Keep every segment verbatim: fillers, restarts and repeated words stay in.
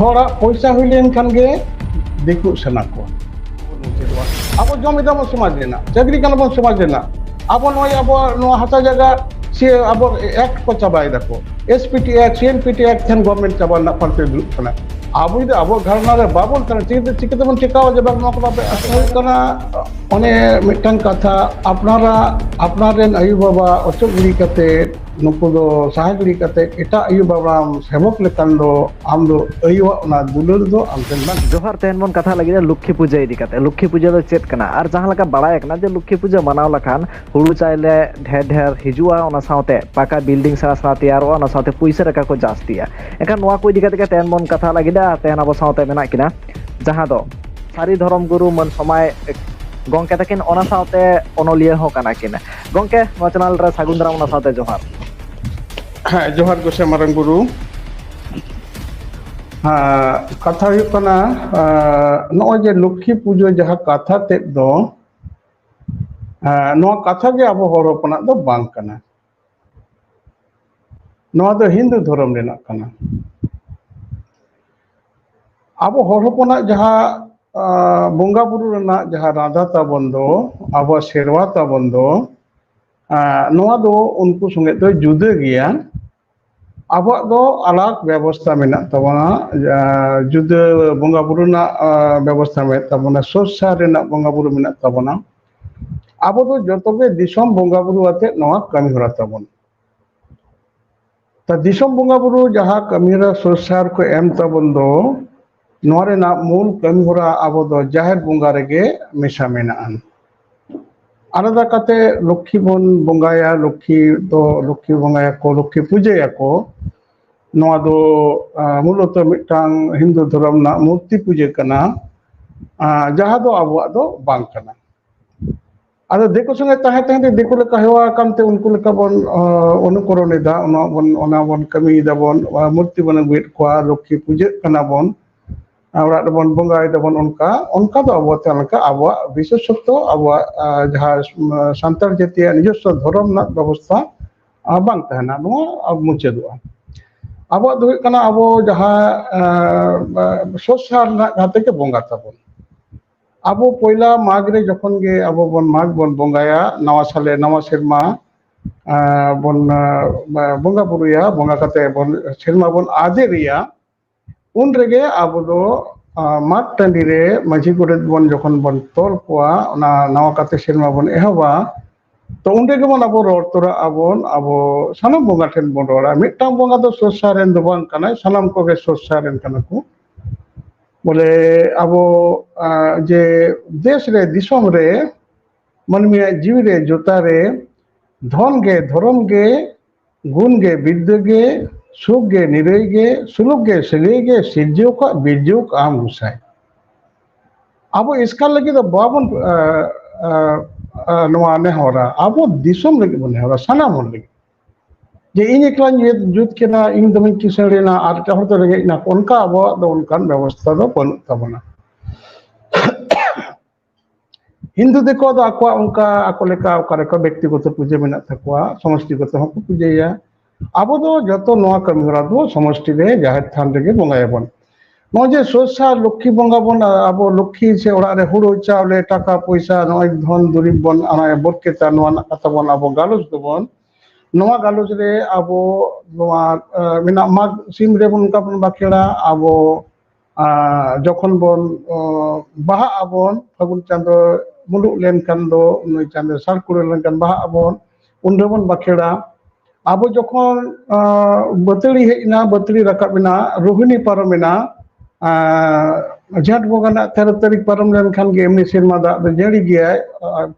ᱦᱚᱲᱟᱜ ᱯᱚᱭᱥᱟ ᱦᱩᱭ ᱞᱮᱱᱠᱷᱟᱱ ᱜᱮ ᱫᱤᱠᱩ ᱥᱟᱱᱟ ᱠᱚᱣᱟ᱾ ᱟᱵᱚ ᱡᱚᱢ ᱮᱫᱟᱵᱚᱱ ᱥᱚᱢᱟᱡᱽ ᱨᱮᱱᱟᱜ, ᱪᱟᱹᱠᱨᱤ ᱠᱟᱱᱟ ᱵᱚᱱ ᱥᱚᱢᱟᱡᱽ ᱨᱮᱱᱟᱜ᱾ ᱟᱵᱚ ᱱᱚᱜᱼᱚᱭ ᱟᱵᱚ ᱱᱚᱣᱟ ᱦᱟᱥᱟ ᱡᱟᱭᱜᱟ ᱥᱮ ᱟᱵᱚ ᱮᱠᱴ ᱠᱚ ᱪᱟᱵᱟᱭ ᱫᱟᱠᱚ, ᱮᱥ ᱯᱤ ᱴᱤ ᱮᱠᱴ, ᱥᱤ ᱮᱱ ᱯᱤ ᱴᱤ ᱮᱠᱴ ᱴᱷᱮᱱ ᱜᱚᱵᱷᱚᱨᱱᱢᱮᱱᱴ ᱪᱟᱵᱟ ᱨᱮᱱᱟᱜ ᱯᱟᱱᱛᱮ ᱫᱩᱲᱩᱵ ᱠᱟᱱᱟ᱾ ᱟᱵᱚ ᱡᱩᱫᱤ ᱟᱵᱚ ᱜᱷᱟᱨᱚᱸᱡᱽ ᱨᱮ ᱵᱟᱵᱚᱱ ᱛᱟᱦᱮᱱᱟ, ᱪᱤᱠᱟᱹᱛᱮ, ᱪᱤᱠᱟᱹᱛᱮᱵᱚᱱ ᱴᱮᱠᱟᱣᱟ ᱡᱮ ᱵᱟᱝ ᱱᱚᱣᱟ ᱠᱚ ᱵᱟᱯᱮ ᱟᱥᱨᱚᱭ ᱠᱟᱱᱟ? ᱚᱱᱮ ᱢᱤᱫᱴᱟᱝ ᱠᱟᱛᱷᱟ, ᱟᱯᱱᱟᱨᱟᱜ, ᱟᱯᱱᱟᱨ ᱨᱮᱱ ᱟᱭᱳ ᱵᱟᱵᱟ ᱚᱪᱚᱜ ᱜᱤᱰᱤ ᱠᱟᱛᱮ, ᱱᱩᱠᱩ ᱫᱚ ᱥᱟᱦᱟ ᱜᱤᱰᱤ ᱠᱟᱛᱮ, ᱮᱴᱟᱜ ᱟᱭᱳ ᱵᱟᱵᱟ ᱥᱮᱵᱚᱠ ᱞᱮᱠᱟᱱ ᱫᱚ ᱟᱢ ᱫᱚ ᱟᱭᱳᱣᱟᱜ ᱚᱱᱟ ᱫᱩᱞᱟᱹᱲ ᱫᱚ ᱟᱢ ᱴᱷᱮᱱ ᱵᱟᱝ᱾ ᱡᱚᱦᱟᱨ, ᱛᱮᱦᱮᱧ ᱵᱚᱱ ᱠᱟᱛᱷᱟ ᱞᱟᱹᱜᱤᱫ ᱞᱚᱠᱠᱷᱤ ᱯᱩᱡᱟᱹ ᱤᱫᱤ ᱠᱟᱛᱮ᱾ ᱞᱚᱠᱠᱷᱤ ᱯᱩᱡᱟᱹ ᱫᱚ ᱪᱮᱫ ᱠᱟᱱᱟ? ᱟᱨ ᱡᱟᱦᱟᱸ ᱞᱮᱠᱟ ᱵᱟᱲᱟᱭ ᱠᱟᱱᱟ ᱡᱮ ᱞᱚᱠᱠᱷᱤ ᱯᱩᱡᱟᱹ ᱢᱟᱱᱟᱣ ᱞᱮᱠᱷᱟᱱ ᱦᱩᱲᱩ ᱪᱟᱭᱞᱮ ᱰᱷᱮᱨ ᱰᱷᱮᱨ ᱦᱤᱡᱩᱜᱼᱟ, ᱚᱱᱟ ᱥᱟᱶᱛᱮ ᱯᱟᱠᱟ ᱵᱤᱞᱰᱤᱝ ᱥᱮᱬᱟ ᱥᱮᱬᱟ ᱛᱮᱭᱟᱨᱚᱜᱼᱟ, ᱚᱱᱟ ᱥᱟᱶᱛᱮ ᱯᱩᱭᱥᱟᱹ ᱴᱟᱠᱟ ᱠᱚ ᱡᱟᱹᱥᱛᱤᱜᱼᱟ᱾ ᱮᱱᱠᱷᱟᱱ ᱱᱚᱣᱟ ᱠᱚ ᱤᱫᱤ ᱠᱟᱛᱮ ᱜᱮ ᱛᱮᱦᱮᱧ ᱵᱚᱱ ᱠᱟᱛᱷᱟ ᱞᱟᱹᱜᱤᱫ᱾ ᱟᱨ ᱛᱮᱦᱮᱧ ᱟᱵᱚ ᱥᱟᱶᱛᱮ ᱢᱮᱱᱟᱜ ᱠᱤᱱᱟ ᱡᱟᱦᱟᱸ ᱫᱚ ᱥᱟᱹᱨᱤ ᱫᱷᱚᱨᱚᱢ ᱜᱩᱨᱩ ᱢᱟᱹᱱ ᱥᱚᱢᱟᱭ ᱜᱚᱢᱠᱮ ᱛᱟᱹᱠᱤᱱ, ᱚᱱᱟ ᱥᱟᱶᱛᱮ ᱚᱱᱚᱞᱤᱭᱟᱹ ᱦᱚᱸ ᱠᱟᱱᱟ ᱠᱤᱱ᱾ ᱜᱚᱢᱠᱮ, ᱱᱚᱣᱟ ᱪᱮᱱᱮᱞ ᱨᱮ ᱥᱟᱹᱜᱩᱱ ᱫᱟᱨᱟᱢ, ᱚᱱᱟ ᱥᱟᱶᱛᱮ ᱡᱚᱦᱟᱨ᱾ ᱦᱮᱸ, ᱡᱚᱦᱟᱨ ᱜᱚᱸᱥᱟᱭ ᱢᱟᱨᱟᱝ ᱵᱩᱨᱩ᱾ ᱦᱮᱸ, ᱠᱟᱛᱷᱟ ᱦᱩᱭᱩᱜ ᱠᱟᱱᱟ, ᱟᱸ, ᱱᱚᱜᱼᱚᱭ ᱡᱮ ᱞᱚᱠᱠᱷᱤ ᱯᱩᱡᱟᱹ ᱡᱟᱦᱟᱸ ᱠᱟᱛᱷᱟ ᱛᱮᱫ ᱫᱚ, ᱟᱸ, ᱱᱚᱣᱟ ᱠᱟᱛᱷᱟ ᱜᱮ ᱟᱵᱚ ᱦᱚᱲ ᱦᱚᱯᱚᱱᱟᱜ ᱫᱚ ᱵᱟᱝ ᱠᱟᱱᱟ᱾ ᱱᱚᱣᱟ ᱫᱚ ᱦᱤᱱᱫᱩ ᱫᱷᱚᱨᱚᱢ ᱨᱮᱱᱟᱜ ᱠᱟᱱᱟ᱾ ᱟᱵᱚ ᱦᱚᱲ ᱦᱚᱯᱚᱱᱟᱜ ᱡᱟᱦᱟᱸ, ᱟᱸ, ᱵᱚᱸᱜᱟ ᱵᱩᱨᱩ ᱨᱮᱱᱟᱜ ᱡᱟᱦᱟᱸ ᱨᱟᱸᱫᱷᱟ ᱛᱟᱵᱚᱱ ᱫᱚ, ᱟᱵᱚᱣᱟᱜ ᱥᱮᱨᱣᱟ ᱛᱟᱵᱚᱱ ᱫᱚ, ᱟᱸ, ᱱᱚᱣᱟ ᱫᱚ ᱩᱱᱠᱩ ᱥᱚᱸᱜᱮ ᱫᱚ ᱡᱩᱫᱟᱹ ᱜᱮᱭᱟ᱾ ᱟᱵᱚᱣᱟᱜ ᱫᱚ ᱟᱞᱟᱜᱽ ᱵᱮᱵᱚᱥᱛᱷᱟ ᱢᱮᱱᱟᱜ ᱛᱟᱵᱚᱱᱟ, ᱟᱸ, ᱡᱩᱫᱟᱹ ᱵᱚᱸᱜᱟ ᱵᱩᱨᱩ ᱨᱮᱱᱟᱜ, ᱟᱸ, ᱵᱮᱵᱚᱥᱛᱷᱟ ᱢᱮᱱᱟᱜ ᱛᱟᱵᱚᱱᱟ, ᱥᱚᱨᱥᱟ ᱨᱮᱱᱟᱜ ᱵᱚᱸᱜᱟ ᱵᱩᱨᱩ ᱢᱮᱱᱟᱜ ᱛᱟᱵᱚᱱᱟ᱾ ᱟᱵᱚ ᱫᱚ ᱡᱚᱛᱚ ᱜᱮ ᱫᱤᱥᱚᱢ ᱵᱚᱸᱜᱟ ᱵᱩᱨᱩ ᱟᱛᱮᱫ ᱱᱚᱣᱟ ᱠᱟᱹᱢᱤ ᱦᱚᱨᱟ ᱛᱟᱵᱚᱱ᱾ ᱛᱟ ᱫᱤᱥᱚᱢ ᱵᱚᱸᱜᱟ ᱵᱩᱨᱩ ᱡᱟᱦᱟᱸ ᱠᱟᱹᱢᱤᱦᱚᱨᱟ ᱥᱚᱨᱥᱟᱨ ᱠᱚ ᱮᱢ ᱛᱟᱵᱚᱱ ᱫᱚ, ᱱᱚᱣᱟ ᱨᱮᱱᱟᱜ ᱢᱩᱞ ᱠᱟᱹᱢᱤᱦᱚᱨᱟ ᱟᱵᱚ ᱫᱚ ᱡᱟᱦᱮᱨ ᱵᱚᱸᱜᱟ ᱨᱮᱜᱮ ᱢᱮᱥᱟ ᱢᱮᱱᱟᱜᱼᱟ᱾ ᱟᱞᱟᱫᱟ ᱠᱟᱛᱮ ᱞᱚᱠᱠᱷᱤ ᱵᱚᱱ ᱵᱚᱸᱜᱟᱭᱟ, ᱞᱚᱠᱠᱷᱤ ᱫᱚ, ᱞᱚᱠᱠᱷᱤ ᱵᱚᱸᱜᱟᱭᱟᱠᱚ, ᱞᱚᱠᱠᱷᱤ ᱯᱩᱡᱟᱹᱭᱟᱠᱚ᱾ ᱱᱚᱣᱟ ᱫᱚ, ᱟᱸ, ᱢᱩᱞᱚᱛᱚ ᱢᱤᱫᱴᱟᱝ ᱦᱤᱱᱫᱩ ᱫᱷᱚᱨᱚᱢ ᱨᱮᱱᱟᱜ ᱢᱩᱨᱛᱤ ᱯᱩᱡᱟᱹ ᱠᱟᱱᱟ, ᱟᱸ, ᱡᱟᱦᱟᱸ ᱫᱚ ᱟᱵᱚᱣᱟᱜ ᱫᱚ ᱵᱟᱝ ᱠᱟᱱᱟ᱾ ᱟᱫᱚ ᱫᱤᱠᱩ ᱥᱚᱸᱜᱮ ᱛᱟᱦᱮᱸ ᱛᱟᱦᱮᱸ ᱛᱮ ᱫᱤᱠᱩ ᱞᱮᱠᱟ ᱦᱮᱣᱟ ᱟᱠᱟᱱ ᱛᱮ ᱩᱱᱠᱩ ᱞᱮᱠᱟ ᱵᱚᱱ, ᱚ, ᱚᱱᱩᱠᱚᱨᱚᱱ ᱮᱫᱟ, ᱚᱱᱟ ᱵᱚᱱ, ᱚᱱᱟ ᱵᱚᱱ ᱠᱟᱹᱢᱤᱭᱮᱫᱟ ᱵᱚᱱ, ᱚ, ᱢᱩᱨᱛᱤ ᱵᱚᱱ ᱟᱹᱜᱩᱭᱮᱫ ᱠᱚᱣᱟ, ᱞᱚᱠᱠᱷᱤ ᱯᱩᱡᱟᱹᱜ ᱠᱟᱱᱟ ᱵᱚᱱ, ᱚᱲᱟᱜ ᱨᱮᱵᱚᱱ ᱵᱚᱸᱜᱟᱭ ᱫᱟᱵᱚᱱ, ᱚᱱᱠᱟ, ᱚᱱᱠᱟ ᱫᱚ ᱟᱵᱚ ᱛᱮ ᱚᱱᱠᱟ ᱟᱵᱚᱣᱟᱜ ᱵᱤᱥᱮᱥᱚᱛᱚ ᱟᱵᱚᱣᱟᱜ, ᱟ, ᱡᱟᱦᱟᱸ, ᱩᱢ, ᱥᱟᱱᱛᱟᱲ ᱡᱟᱹᱛᱤᱭᱟᱜ ᱱᱤᱡᱚᱥᱥᱚ ᱫᱷᱚᱨᱚᱢ ᱨᱮᱱᱟᱜ ᱵᱮᱵᱚᱥᱛᱷᱟ, ᱟ, ᱵᱟᱝ ᱛᱟᱦᱮᱱᱟ, ᱱᱚᱣᱟ, ᱟ, ᱢᱩᱪᱟᱹᱫᱚᱜᱼᱟ᱾ ᱟᱵᱚᱣᱟᱜ ᱫᱚ ᱦᱩᱭᱩᱜ ᱠᱟᱱᱟ, ᱟᱵᱚ ᱡᱟᱦᱟᱸ ᱥᱚᱥᱟ ᱨᱮᱱᱟᱜ ᱡᱟᱦᱟᱸ ᱛᱮᱜᱮ ᱵᱚᱸᱜᱟ ᱛᱟᱵᱚᱱ, ᱟᱵᱚ ᱯᱚᱭᱞᱟ ᱢᱟᱜᱽ ᱨᱮ ᱡᱚᱠᱷᱚᱱ ᱜᱮ ᱟᱵᱚ ᱵᱚᱱ ᱢᱟᱜᱽ ᱵᱚᱱ ᱵᱚᱸᱜᱟᱭᱟ, ᱱᱟᱣᱟ ᱥᱟᱞᱮ ᱱᱟᱣᱟ ᱥᱮᱨᱢᱟ ᱵᱚᱱ ᱵᱚᱸᱜᱟ ᱵᱩᱨᱩᱭᱟ, ᱵᱚᱸᱜᱟ ᱠᱟᱛᱮ ᱵᱚᱱ ᱥᱮᱨᱢᱟ ᱵᱚᱱ ᱟᱫᱮᱨᱮᱭᱟ, ᱩᱱ ᱨᱮᱜᱮ ᱟᱵᱚ ᱫᱚ ᱢᱟᱜᱽ ᱴᱟᱺᱰᱤ ᱨᱮ ᱢᱟᱹᱡᱷᱤ ᱜᱚᱰᱮᱛ ᱵᱚᱱ ᱡᱚᱠᱷᱚᱱ ᱵᱚᱱ ᱛᱚᱞ ᱠᱚᱣᱟ, ᱚᱱᱟ ᱱᱟᱣᱟ ᱠᱟᱛᱮ ᱥᱮᱨᱢᱟ ᱵᱚᱱ ᱮᱦᱚᱵᱟ, ᱛᱚ ᱩᱱ ᱨᱮᱜᱮ ᱵᱚᱱ ᱟᱵᱚ ᱨᱚᱲ ᱛᱚᱨᱟᱜ ᱟᱵᱚᱱ, ᱟᱵᱚ ᱥᱟᱱᱟᱢ ᱵᱚᱸᱜᱟ ᱴᱷᱮᱱ ᱵᱚᱱ ᱨᱚᱲᱟ᱾ ᱢᱤᱫᱴᱟᱝ ᱵᱚᱸᱜᱟ ᱫᱚ ᱥᱚᱥᱟ ᱨᱮᱱ ᱫᱚ ᱵᱟᱝ ᱠᱟᱱᱟᱭ, ᱥᱟᱱᱟᱢ ᱠᱚᱜᱮ ᱥᱚᱥᱟ ᱨᱮᱱ ᱠᱟᱱᱟ ᱠᱚ᱾ ᱵᱚᱞᱮ ᱟᱵᱚ ᱡᱮ ᱫᱮᱥ ᱨᱮ, ᱫᱤᱥᱚᱢ ᱨᱮ, ᱢᱟᱹᱱᱢᱤᱭᱟᱜ ᱡᱤᱣᱤ ᱨᱮ, ᱡᱚᱛᱟ ᱨᱮ, ᱫᱷᱚᱱ ᱜᱮ, ᱫᱷᱚᱨᱚᱢ ᱜᱮ, ᱜᱩᱱ ᱜᱮ, ᱵᱤᱨᱫᱟᱹ ᱜᱮ, ᱥᱩᱠ ᱜᱮ, ᱱᱤᱨᱟᱹᱭ ᱜᱮ, ᱥᱩᱞᱩᱠ ᱜᱮ, ᱥᱟᱹᱜᱟᱹᱭ ᱜᱮ ᱥᱤᱨᱡᱟᱹᱣ ᱠᱟᱜ ᱵᱤᱨᱡᱟᱹᱣ ᱠᱟᱜ ᱟᱢ ᱜᱚᱸᱥᱟᱭ᱾ ᱟᱵᱚ ᱮᱥᱠᱟᱨ ᱞᱟᱹᱜᱤᱫ ᱫᱚ ᱵᱟᱵᱚᱱ ᱱᱚᱣᱟ ᱱᱮᱦᱚᱨᱟ, ᱟᱵᱚ ᱫᱤᱥᱚᱢ ᱞᱟᱹᱜᱤᱫ ᱵᱚᱱ ᱱᱮᱦᱚᱨᱟ, ᱥᱟᱱᱟᱢ ᱦᱚᱲ ᱞᱟᱹᱜᱤᱫ᱾ ᱡᱮ ᱤᱧ ᱮᱠᱞᱟᱧ ᱡᱩᱛ ᱠᱮᱫᱟ, ᱤᱧ ᱫᱚᱢᱮᱧ ᱠᱤᱥᱟᱹᱬ ᱮᱱᱟ, ᱟᱨ ᱮᱴᱟᱜ ᱦᱚᱲ ᱫᱚ ᱨᱮᱸᱜᱮᱡ ᱮᱱᱟ, ᱚᱱᱠᱟ ᱟᱵᱚᱣᱟᱜ ᱫᱚ ᱚᱱᱠᱟᱱ ᱵᱮᱵᱚᱥᱛᱷᱟ ᱫᱚ ᱵᱟᱹᱱᱩᱜ ᱛᱟᱵᱚᱱᱟ᱾ ᱦᱤᱱᱫᱩ ᱫᱤᱠᱩᱣᱟᱜ ᱫᱚ ᱟᱠᱚᱣᱟᱜ ᱚᱱᱠᱟ ᱟᱠᱚ ᱞᱮᱠᱟ ᱚᱠᱟ ᱨᱮᱠᱚ ᱵᱮᱠᱛᱤᱜᱚᱛᱚ ᱯᱩᱡᱟᱹ ᱢᱮᱱᱟᱜ ᱛᱟᱠᱚᱣᱟ, ᱥᱚᱢᱚᱥᱴᱤᱜᱚᱛᱚ ᱦᱚᱸᱠᱚ ᱯᱩᱡᱟᱹᱭᱟ᱾ ᱟᱵᱚ ᱫᱚ ᱡᱚᱛᱚ ᱱᱚᱣᱟ ᱠᱟᱹᱢᱤ ᱦᱚᱨᱟ ᱫᱚ ᱥᱚᱢᱚᱥᱴᱤ ᱨᱮ ᱡᱟᱦᱮᱨ ᱛᱷᱟᱱ ᱨᱮᱜᱮ ᱵᱚᱸᱜᱟᱭᱟᱵᱚᱱ᱾ ᱱᱚᱜᱼᱚᱭ ᱡᱮ ᱥᱚᱥᱟ ᱞᱚᱠᱠᱷᱤ ᱵᱚᱸᱜᱟ ᱵᱚᱱ, ᱟᱵᱚ ᱞᱚᱠᱠᱷᱤ ᱥᱮ ᱚᱲᱟᱜ ᱨᱮ ᱦᱩᱲᱩ ᱪᱟᱣᱞᱮ ᱴᱟᱠᱟ ᱯᱚᱭᱥᱟ ᱱᱚᱜᱼᱚᱭ ᱫᱷᱚᱱ ᱫᱩᱨᱤᱵᱽ ᱵᱚᱱ ᱚᱱᱟ ᱵᱚᱨᱠᱮᱛᱟ, ᱱᱚᱣᱟ ᱨᱮᱱᱟᱜ ᱠᱟᱛᱷᱟ ᱵᱚᱱ ᱟᱵᱚ ᱜᱟᱞᱚᱪ ᱫᱚᱵᱚᱱ᱾ ᱱᱚᱣᱟ ᱜᱟᱞᱚᱪ ᱨᱮ ᱟᱵᱚ ᱱᱚᱣᱟ ᱢᱮᱱᱟᱜ ᱢᱟᱜᱽ ᱥᱤᱢ ᱨᱮᱵᱚᱱ ᱚᱱᱠᱟ ᱵᱚᱱ ᱵᱟᱠᱷᱮᱲᱟ, ᱟᱵᱚ ᱡᱚᱠᱷᱚᱱ ᱵᱚᱱ ᱵᱟᱦᱟᱜ ᱟᱵᱚᱱ, ᱯᱷᱟᱹᱜᱩᱱ ᱪᱟᱸᱫᱚ ᱢᱩᱞᱩᱜ ᱞᱮᱱᱠᱷᱟᱱ ᱫᱚ, ᱱᱩᱭ ᱪᱟᱸᱫᱚ ᱥᱟᱲ ᱠᱩᱲᱟᱹ ᱞᱮᱱᱠᱷᱟᱱ ᱵᱟᱦᱟᱜ ᱟᱵᱚᱱ, ᱩᱱ ᱨᱮᱵᱚᱱ ᱵᱟᱠᱷᱮᱲᱟ᱾ ᱟᱵᱚ ᱡᱚᱠᱷᱚᱱ ᱵᱟᱹᱛᱟᱹᱲᱤ ᱦᱮᱡ ᱮᱱᱟ, ᱵᱟᱹᱛᱟᱹᱲᱤ ᱨᱟᱠᱟᱵ ᱮᱱᱟ, ᱨᱳᱦᱤᱱᱤ ᱯᱟᱨᱚᱢ ᱮᱱᱟ, ᱡᱷᱮᱸᱴ ᱵᱚᱸᱜᱟ ᱨᱮᱱᱟᱜ ᱛᱮᱨᱚ ᱛᱟᱹᱨᱤᱠᱷ ᱯᱟᱨᱚᱢ ᱞᱮᱱᱠᱷᱟᱱ ᱜᱮ ᱮᱢᱱᱤ ᱥᱮᱨᱢᱟ ᱫᱟᱜ ᱫᱚ ᱡᱟᱹᱲᱤ ᱜᱮᱭᱟᱭ᱾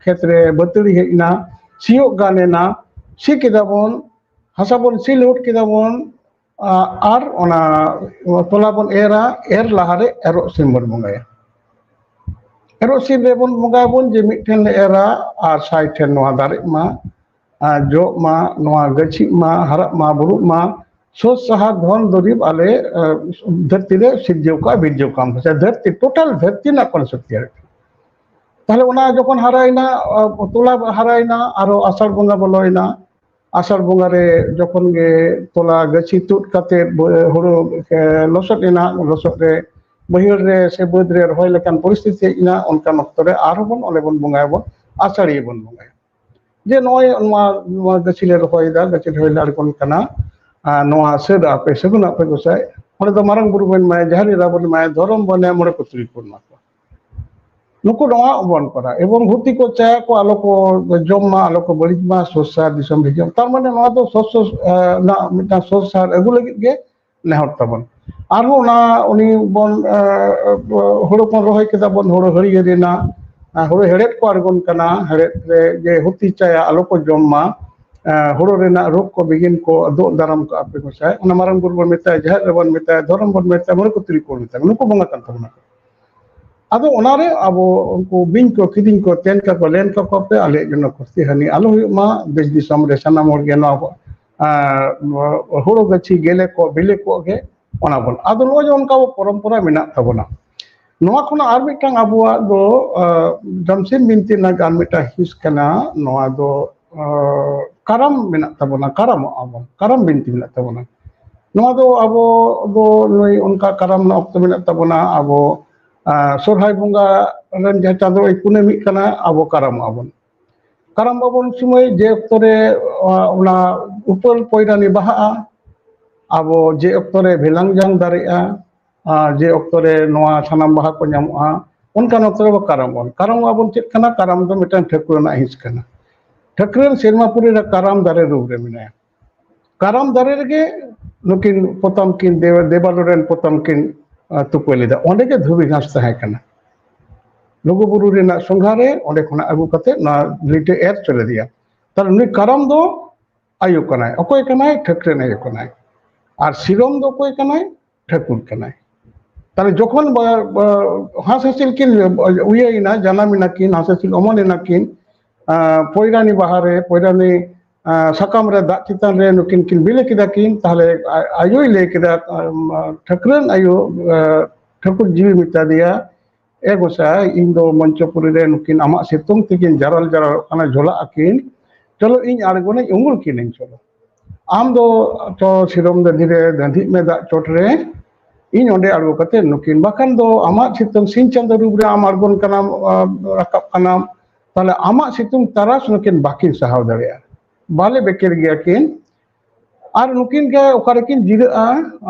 ᱠᱷᱮᱛ ᱨᱮ ᱵᱟᱹᱛᱟᱹᱲᱤ ᱦᱮᱡ ᱮᱱᱟ, ᱥᱤᱭᱳᱜ ᱜᱟᱱ ᱮᱱᱟ, ᱥᱤ ᱠᱮᱫᱟ ᱵᱚᱱ, ᱦᱟᱥᱟ ᱵᱚᱱ ᱥᱤ ᱞᱚᱦᱚᱫ ᱠᱮᱫᱟ ᱵᱚᱱ, ᱟᱨ ᱚᱱᱟ ᱛᱚᱞᱟ ᱵᱚᱱ ᱮᱨᱟ, ᱮᱨ ᱞᱟᱦᱟᱨᱮ ᱮᱨᱚᱜ ᱥᱤᱢ ᱵᱚᱱ ᱵᱚᱸᱜᱟᱭᱟ᱾ ᱮᱨᱚᱜ ᱥᱤᱢ ᱨᱮᱵᱚᱱ ᱵᱚᱸᱜᱟᱭᱟᱵᱚᱱ ᱡᱮ ᱢᱤᱫ ᱴᱷᱮᱱ ᱞᱮ ᱮᱨᱟ ᱟᱨ ᱥᱟᱭ ᱴᱷᱮᱱ ᱱᱚᱣᱟ ᱫᱟᱨᱮᱜ ᱢᱟ, ᱟᱨ ᱡᱚᱜ ᱢᱟ, ᱱᱚᱣᱟ ᱜᱟᱹᱪᱷᱤᱜ ᱢᱟ, ᱦᱟᱨᱟᱜ ᱢᱟ, ᱵᱩᱨᱩᱜ ᱢᱟ, ᱥᱳᱪ ᱥᱟᱦᱟ ᱫᱷᱚᱱ ᱫᱩᱨᱤᱵᱽ ᱟᱞᱮ ᱫᱷᱟᱹᱨᱛᱤ ᱨᱮ ᱥᱤᱨᱡᱟᱹᱣ ᱠᱟᱜᱼᱟ, ᱵᱤᱨᱡᱟᱹᱣ ᱠᱟᱜᱼᱟ᱾ ᱥᱮ ᱫᱷᱟᱹᱨᱛᱤ, ᱴᱳᱴᱟᱞ ᱫᱷᱟᱹᱨᱛᱤ ᱨᱮᱱᱟᱜ ᱠᱚᱱᱥᱮᱯᱴ ᱛᱮᱭᱟᱨ ᱠᱟᱱᱟ᱾ ᱛᱟᱦᱞᱮ ᱚᱱᱟ ᱡᱚᱠᱷᱚᱱ ᱦᱟᱨᱟᱭᱮᱱᱟ, ᱛᱚᱞᱟ ᱦᱟᱨᱟᱭᱮᱱᱟ, ᱟᱨᱚ ᱟᱥᱟᱲ ᱵᱚᱸᱜᱟ ᱵᱚᱞᱚᱭᱮᱱᱟ, ᱟᱥᱟᱲ ᱵᱚᱸᱜᱟ ᱨᱮ ᱡᱚᱠᱷᱚᱱ ᱜᱮ ᱛᱚᱞᱟ ᱜᱟᱹᱪᱷᱤ ᱛᱩᱫ ᱠᱟᱛᱮ ᱵᱟᱹ- ᱦᱩᱲᱩ ᱮ, ᱞᱚᱥᱚᱫ ᱮᱱᱟ, ᱞᱚᱥᱚᱫ ᱨᱮ ᱵᱟᱹᱭᱦᱟᱹᱲ ᱨᱮ ᱥᱮ ᱵᱟᱹᱫᱽ ᱨᱮ ᱨᱚᱦᱚᱭ ᱞᱮᱠᱟᱱ ᱯᱚᱨᱤᱥᱛᱷᱤᱛᱤ ᱦᱮᱡ ᱮᱱᱟ, ᱚᱱᱠᱟᱱ ᱚᱠᱛᱚ ᱨᱮ ᱟᱨᱦᱚᱸ ᱵᱚᱱ ᱚᱸᱰᱮ ᱵᱚᱱ ᱵᱚᱸᱜᱟᱭᱟᱵᱚᱱ, ᱟᱥᱟᱲᱤᱭᱟᱹ ᱵᱚᱱ ᱵᱚᱸᱜᱟᱭᱟ᱾ ᱡᱮ ᱱᱚᱜᱼᱚᱭ ᱱᱚᱣᱟ, ᱱᱚᱣᱟ ᱜᱟᱹᱪᱷᱤ ᱞᱮ ᱨᱚᱦᱚᱭᱮᱫᱟ, ᱜᱟᱹᱪᱷᱤ ᱞᱮ ᱨᱚᱦᱚᱭ ᱞᱮ ᱟᱬᱜᱚᱱ ᱠᱟᱱᱟ, ᱟᱨ ᱱᱚᱣᱟ ᱥᱟᱹᱫ ᱟᱯᱮ, ᱥᱟᱹᱜᱩᱱ ᱟᱯᱮ ᱜᱚᱸᱥᱟᱭ᱾ ᱚᱸᱰᱮ ᱫᱚ ᱢᱟᱨᱟᱝ ᱵᱩᱨᱩ ᱵᱚᱱ ᱮᱢᱟᱭᱟ, ᱡᱟᱦᱮᱨ ᱮᱨᱟ ᱵᱚᱱ ᱮᱢᱟᱭᱟ, ᱫᱷᱚᱨᱚᱢ ᱵᱚᱱ ᱮᱢᱟ, ᱢᱚᱬᱮ ᱠᱚ ᱛᱩᱨᱩᱭ ᱠᱚ ᱮᱢᱟ ᱠᱚᱣᱟ᱾ ᱱᱩᱠᱩ ᱱᱚᱣᱟ ᱵᱚᱱ ᱠᱚᱨᱟ ᱮᱵᱚᱝ ᱦᱩᱛᱤ ᱠᱚ ᱪᱟᱭᱟ ᱠᱚ ᱟᱞᱚ ᱠᱚ ᱡᱚᱢ ᱢᱟ, ᱟᱞᱚ ᱠᱚ ᱵᱟᱹᱲᱤᱡ ᱢᱟ, ᱥᱚᱨᱥᱟ ᱫᱤᱥᱚᱢ ᱨᱮ ᱡᱚᱢ᱾ ᱛᱟᱨ ᱢᱟᱱᱮ ᱱᱚᱣᱟ ᱫᱚ ᱥᱚᱨᱥᱚ, ᱮ, ᱨᱮᱱᱟᱜ ᱢᱤᱫᱴᱟᱝ ᱥᱚᱨᱥᱟ ᱟᱹᱜᱩ ᱞᱟᱹᱜᱤᱫ ᱜᱮ ᱱᱮᱦᱚᱨ ᱛᱟᱵᱚᱱ᱾ ᱟᱨᱦᱚᱸ ᱚᱱᱟ ᱩᱱᱤ ᱵᱚᱱ, ᱮ, ᱦᱩᱲᱩ ᱵᱚᱱ ᱨᱚᱦᱚᱭ ᱠᱮᱫᱟ ᱵᱚᱱ, ᱦᱩᱲᱩ ᱦᱟᱹᱨᱭᱟᱹᱲ ᱮᱱᱟ, ᱟᱨ ᱦᱩᱲᱩ ᱦᱮᱲᱦᱮᱫ ᱠᱚ ᱟᱬᱜᱚᱱ ᱠᱟᱱᱟ, ᱦᱮᱲᱦᱮᱫ ᱨᱮ ᱡᱮ ᱦᱩᱛᱤ ᱪᱟᱭᱟ ᱟᱞᱚ ᱠᱚ ᱡᱚᱢ ᱢᱟ, ᱮ, ᱦᱩᱲᱩ ᱨᱮᱱᱟᱜ ᱨᱳᱜᱽ ᱠᱚ ᱵᱤᱜᱷᱤᱱ ᱠᱚ ᱫᱳᱜ ᱫᱟᱨᱟᱢ ᱠᱟᱜᱼᱟ ᱯᱮ ᱜᱚᱸᱥᱟᱭ᱾ ᱚᱱᱟ ᱢᱟᱨᱟᱝ ᱵᱩᱨᱩ ᱵᱚᱱ ᱢᱮᱛᱟᱭᱟ, ᱡᱟᱦᱮᱨ ᱨᱮᱵᱚᱱ ᱢᱮᱛᱟᱭᱟ, ᱫᱷᱚᱨᱚᱢ ᱵᱚᱱ ᱢᱮᱛᱟᱭᱟ, ᱢᱚᱬᱮ ᱠᱚ ᱛᱩᱨᱩᱭ ᱠᱚ ᱵᱚᱱ ᱢᱮᱛᱟᱭᱟ, ᱱᱩᱠᱩ ᱵᱚᱸᱜᱟ ᱠᱟᱱ ᱛᱟᱵᱚᱱᱟ ᱠᱚ᱾ ᱟᱫᱚ ᱚᱱᱟᱨᱮ ᱟᱵᱚ ᱩᱱᱠᱩ ᱵᱤᱧ ᱠᱚ ᱠᱤᱫᱤᱧ ᱠᱚ ᱛᱮᱱ ᱠᱟᱠᱚ ᱞᱮᱱ ᱠᱟᱠᱚ ᱯᱮ, ᱟᱞᱮᱭᱟᱜ ᱡᱮᱱᱚ ᱠᱷᱚᱛᱤ ᱦᱟᱹᱱᱤ ᱟᱞᱚ ᱦᱩᱭᱩᱜ ᱢᱟ᱾ ᱫᱮᱥ ᱫᱤᱥᱚᱢ ᱨᱮ ᱥᱟᱱᱟᱢ ᱦᱚᱲ ᱜᱮ ᱱᱚᱣᱟ ᱠᱚ, ᱟᱨ ᱦᱩᱲᱩ ᱜᱟᱹᱪᱷᱤ ᱜᱮᱞᱮ ᱠᱚ ᱵᱤᱞᱤ ᱠᱚᱜ ᱜᱮ, ᱚᱱᱟ ᱵᱚᱱ᱾ ᱟᱫᱚ ᱱᱚᱜᱼᱚᱭ ᱡᱮ ᱚᱱᱠᱟ ᱟᱵᱚ ᱯᱚᱨᱚᱢᱯᱚᱨᱟ ᱢᱮᱱᱟᱜ ᱛᱟᱵᱚᱱᱟ᱾ ᱱᱚᱣᱟ ᱠᱷᱚᱱᱟᱜ ᱟᱨ ᱢᱤᱫᱴᱟᱝ ᱟᱵᱚᱣᱟᱜ ᱫᱚ, ᱟᱸ, ᱡᱚᱢᱥᱤᱢ ᱵᱤᱱᱛᱤ ᱨᱮᱱᱟᱜ ᱟᱨ ᱢᱤᱫᱴᱟᱝ ᱦᱤᱸᱥ ᱠᱟᱱᱟ᱾ ᱱᱚᱣᱟ ᱫᱚ, ᱟᱸ, ᱠᱟᱨᱟᱢ ᱢᱮᱱᱟᱜ ᱛᱟᱵᱚᱱᱟ, ᱠᱟᱨᱟᱢᱚᱜᱼᱟ ᱵᱚᱱ, ᱠᱟᱨᱟᱢ ᱵᱤᱱᱛᱤ ᱢᱮᱱᱟᱜ ᱛᱟᱵᱚᱱᱟ᱾ ᱱᱚᱣᱟ ᱫᱚ ᱟᱵᱚ ᱫᱚ ᱱᱩᱭ ᱚᱱᱠᱟ ᱠᱟᱨᱟᱢ ᱨᱮᱱᱟᱜ ᱚᱠᱛᱚ ᱢᱮᱱᱟᱜ ᱛᱟᱵᱚᱱᱟ᱾ ᱟᱵᱚ, ᱟᱸ, ᱥᱚᱨᱦᱟᱭ ᱵᱚᱸᱜᱟ ᱨᱮᱱ ᱡᱟᱦᱟᱸ ᱪᱟᱸᱫᱳ ᱟᱭ ᱠᱩᱱᱟᱹᱢᱤᱜ ᱠᱟᱱᱟ, ᱟᱵᱚ ᱠᱟᱨᱟᱢᱚᱜᱼᱟ ᱵᱚᱱ᱾ ᱠᱟᱨᱟᱢ ᱵᱟᱵᱚᱱ ᱥᱚᱢᱚᱭ ᱡᱮ ᱚᱠᱛᱚ ᱨᱮ, ᱟᱸ, ᱚᱱᱟ ᱩᱯᱟᱹᱞ ᱯᱚᱭᱨᱟᱱᱤ ᱵᱟᱦᱟᱜᱼᱟ, ᱟᱵᱚ ᱡᱮ ᱚᱠᱛᱚ ᱨᱮ ᱵᱷᱮᱞᱟᱝ ᱡᱟᱝ ᱫᱟᱨᱮᱜᱼᱟ, ᱟᱨ ᱡᱮ ᱚᱠᱛᱚ ᱨᱮ ᱱᱚᱣᱟ ᱥᱟᱱᱟᱢ ᱵᱟᱦᱟ ᱠᱚ ᱧᱟᱢᱚᱜᱼᱟ, ᱚᱱᱠᱟᱱ ᱚᱠᱛᱚ ᱨᱮᱵᱚ ᱠᱟᱨᱟᱢᱚᱜᱼᱟ᱾ ᱠᱟᱨᱟᱢ ᱟᱵᱚᱱ ᱪᱮᱫ ᱠᱟᱱᱟ? ᱠᱟᱨᱟᱢ ᱫᱚ ᱢᱤᱫᱴᱟᱝ ᱴᱷᱟᱹᱠᱩᱨ ᱨᱮᱱᱟᱜ ᱦᱤᱸᱥ ᱠᱟᱱᱟ᱾ ᱴᱷᱟᱹᱠᱨᱟᱹᱱ ᱥᱮᱨᱢᱟ ᱯᱩᱨᱤ ᱨᱮ ᱠᱟᱨᱟᱢ ᱫᱟᱨᱮ ᱨᱩᱯ ᱨᱮ ᱢᱮᱱᱟᱭᱟ᱾ ᱠᱟᱨᱟᱢ ᱫᱟᱨᱮ ᱨᱮᱜᱮ ᱱᱩᱠᱤᱱ ᱯᱚᱛᱟᱢ ᱠᱤᱱ, ᱫᱮᱣ-, ᱫᱮᱵᱟᱞᱳ ᱨᱮᱱ ᱯᱚᱛᱟᱢ ᱠᱤᱱ, ᱟᱸ, ᱛᱩᱠᱟᱹ ᱞᱮᱫᱟ᱾ ᱚᱸᱰᱮ ᱜᱮ ᱫᱷᱩᱵᱤ ᱜᱷᱟᱥ ᱛᱟᱦᱮᱸ ᱠᱟᱱᱟ᱾ ᱞᱩᱜᱩᱵᱩᱨᱩ ᱨᱮᱱᱟᱜ ᱥᱚᱸᱜᱷᱟ ᱨᱮ ᱚᱸᱰᱮ ᱠᱷᱚᱱᱟᱜ ᱟᱹᱜᱩ ᱠᱟᱛᱮ ᱱᱚᱣᱟ ᱞᱤᱴᱟᱹ ᱮᱨ ᱦᱚᱪᱚ ᱞᱮᱫᱮᱭᱟ᱾ ᱛᱟᱦᱞᱮ ᱱᱩᱭ ᱠᱟᱨᱟᱢ ᱫᱚ ᱟᱭᱳ ᱠᱟᱱᱟᱭ᱾ ᱚᱠᱚᱭ ᱠᱟᱱᱟᱭ? ᱴᱷᱟᱹᱠᱨᱟᱹᱱ ᱟᱭᱳ ᱠᱟᱱᱟᱭ᱾ ᱟᱨ ᱥᱤᱨᱚᱢ ᱫᱚ ᱚᱠᱚᱭ ᱠᱟᱱᱟᱭ? ᱴᱷᱟᱹᱠᱩᱨ ᱠᱟᱱᱟᱭ᱾ ᱛᱟᱦᱞᱮ ᱡᱚᱠᱷᱚᱱ ᱵᱟ-, ᱵᱟ-, ᱦᱟᱸᱥ ᱦᱟᱹᱥᱤᱞ ᱠᱤᱱ ᱤᱭᱟᱹᱭᱮᱱᱟ, ᱡᱟᱱᱟᱢ ᱮᱱᱟ ᱠᱤᱱ, ᱦᱟᱸᱥ ᱦᱟᱹᱥᱤᱞ ᱚᱢᱚᱱ ᱮᱱᱟ ᱠᱤᱱ, ᱟᱸ, ᱯᱚᱭᱨᱟᱱᱤ ᱵᱟᱦᱟ ᱨᱮ, ᱯᱚᱭᱨᱟᱱᱤ, ᱟᱸ, ᱥᱟᱠᱟᱢ ᱨᱮ ᱫᱟᱜ ᱪᱮᱛᱟᱱ ᱨᱮ ᱱᱩᱠᱤᱱ ᱠᱤᱱ ᱵᱤᱞᱤ ᱠᱮᱫᱟ ᱠᱤᱱ, ᱛᱟᱦᱞᱮ ᱟ-, ᱟᱭᱳᱭ ᱞᱟᱹᱭ ᱠᱮᱫᱟ, ᱟᱸ, ᱴᱷᱟᱹᱠᱨᱟᱹᱱ ᱟᱭᱳ, ᱟᱸ, ᱴᱷᱟᱹᱠᱩᱨ ᱡᱤᱣᱤ ᱢᱮᱛᱟ ᱫᱮᱭᱟ, "ᱮ ᱜᱚᱸᱥᱟᱭ, ᱤᱧ ᱫᱚ ᱢᱚᱧᱪᱚᱯᱩᱨᱤ ᱨᱮ ᱱᱩᱠᱤᱱ ᱟᱢᱟᱜ ᱥᱤᱛᱩᱝ ᱛᱮᱠᱤᱱ ᱡᱟᱨᱟᱞ ᱡᱟᱨᱟᱞᱚᱜ ᱠᱟᱱᱟ, ᱡᱷᱚᱞᱟᱜ ᱟᱹᱠᱤᱱ, ᱪᱚᱞᱚ ᱤᱧ ᱟᱬᱜᱚᱱᱟᱹᱧ, ᱩᱢᱩᱞ ᱠᱤᱱᱟᱹᱧ, ᱪᱚᱞᱚ ᱟᱢ ᱫᱚ ᱪᱚ ᱥᱤᱨᱚᱢ ᱫᱟᱹᱫᱷᱤ ᱨᱮ ᱫᱟᱹᱫᱷᱤᱜ ᱢᱮ ᱫᱟᱜ ᱪᱚᱴ ᱨᱮ, ᱤᱧ ᱚᱸᱰᱮ ᱟᱬᱜᱚ ᱠᱟᱛᱮ ᱱᱩᱠᱤᱱ, ᱵᱟᱠᱷᱟᱱ ᱫᱚ ᱟᱢᱟᱜ ᱥᱤᱛᱩᱝ ᱥᱤᱧ ᱪᱟᱸᱫᱚ ᱨᱩᱯ ᱨᱮ ᱟᱢ ᱟᱬᱜᱚᱱ ᱠᱟᱱᱟᱢ, ᱨᱟᱠᱟᱵ ᱠᱟᱱᱟᱢ, ᱛᱟᱦᱞᱮ ᱟᱢᱟᱜ ᱥᱤᱛᱩᱝ ᱛᱟᱨᱟᱥ ᱱᱩᱠᱤᱱ ᱵᱟᱹᱠᱤᱱ ᱥᱟᱦᱟᱣ ᱫᱟᱲᱮᱭᱟᱜᱼᱟ, ᱵᱟᱞᱮ ᱵᱮᱠᱮᱨ ᱜᱮᱭᱟ ᱠᱤᱱ᱾ ᱟᱨ ᱱᱩᱠᱤᱱ ᱜᱮ ᱚᱠᱟ ᱨᱮᱠᱤᱱ ᱡᱤᱨᱟᱹᱜᱼᱟ,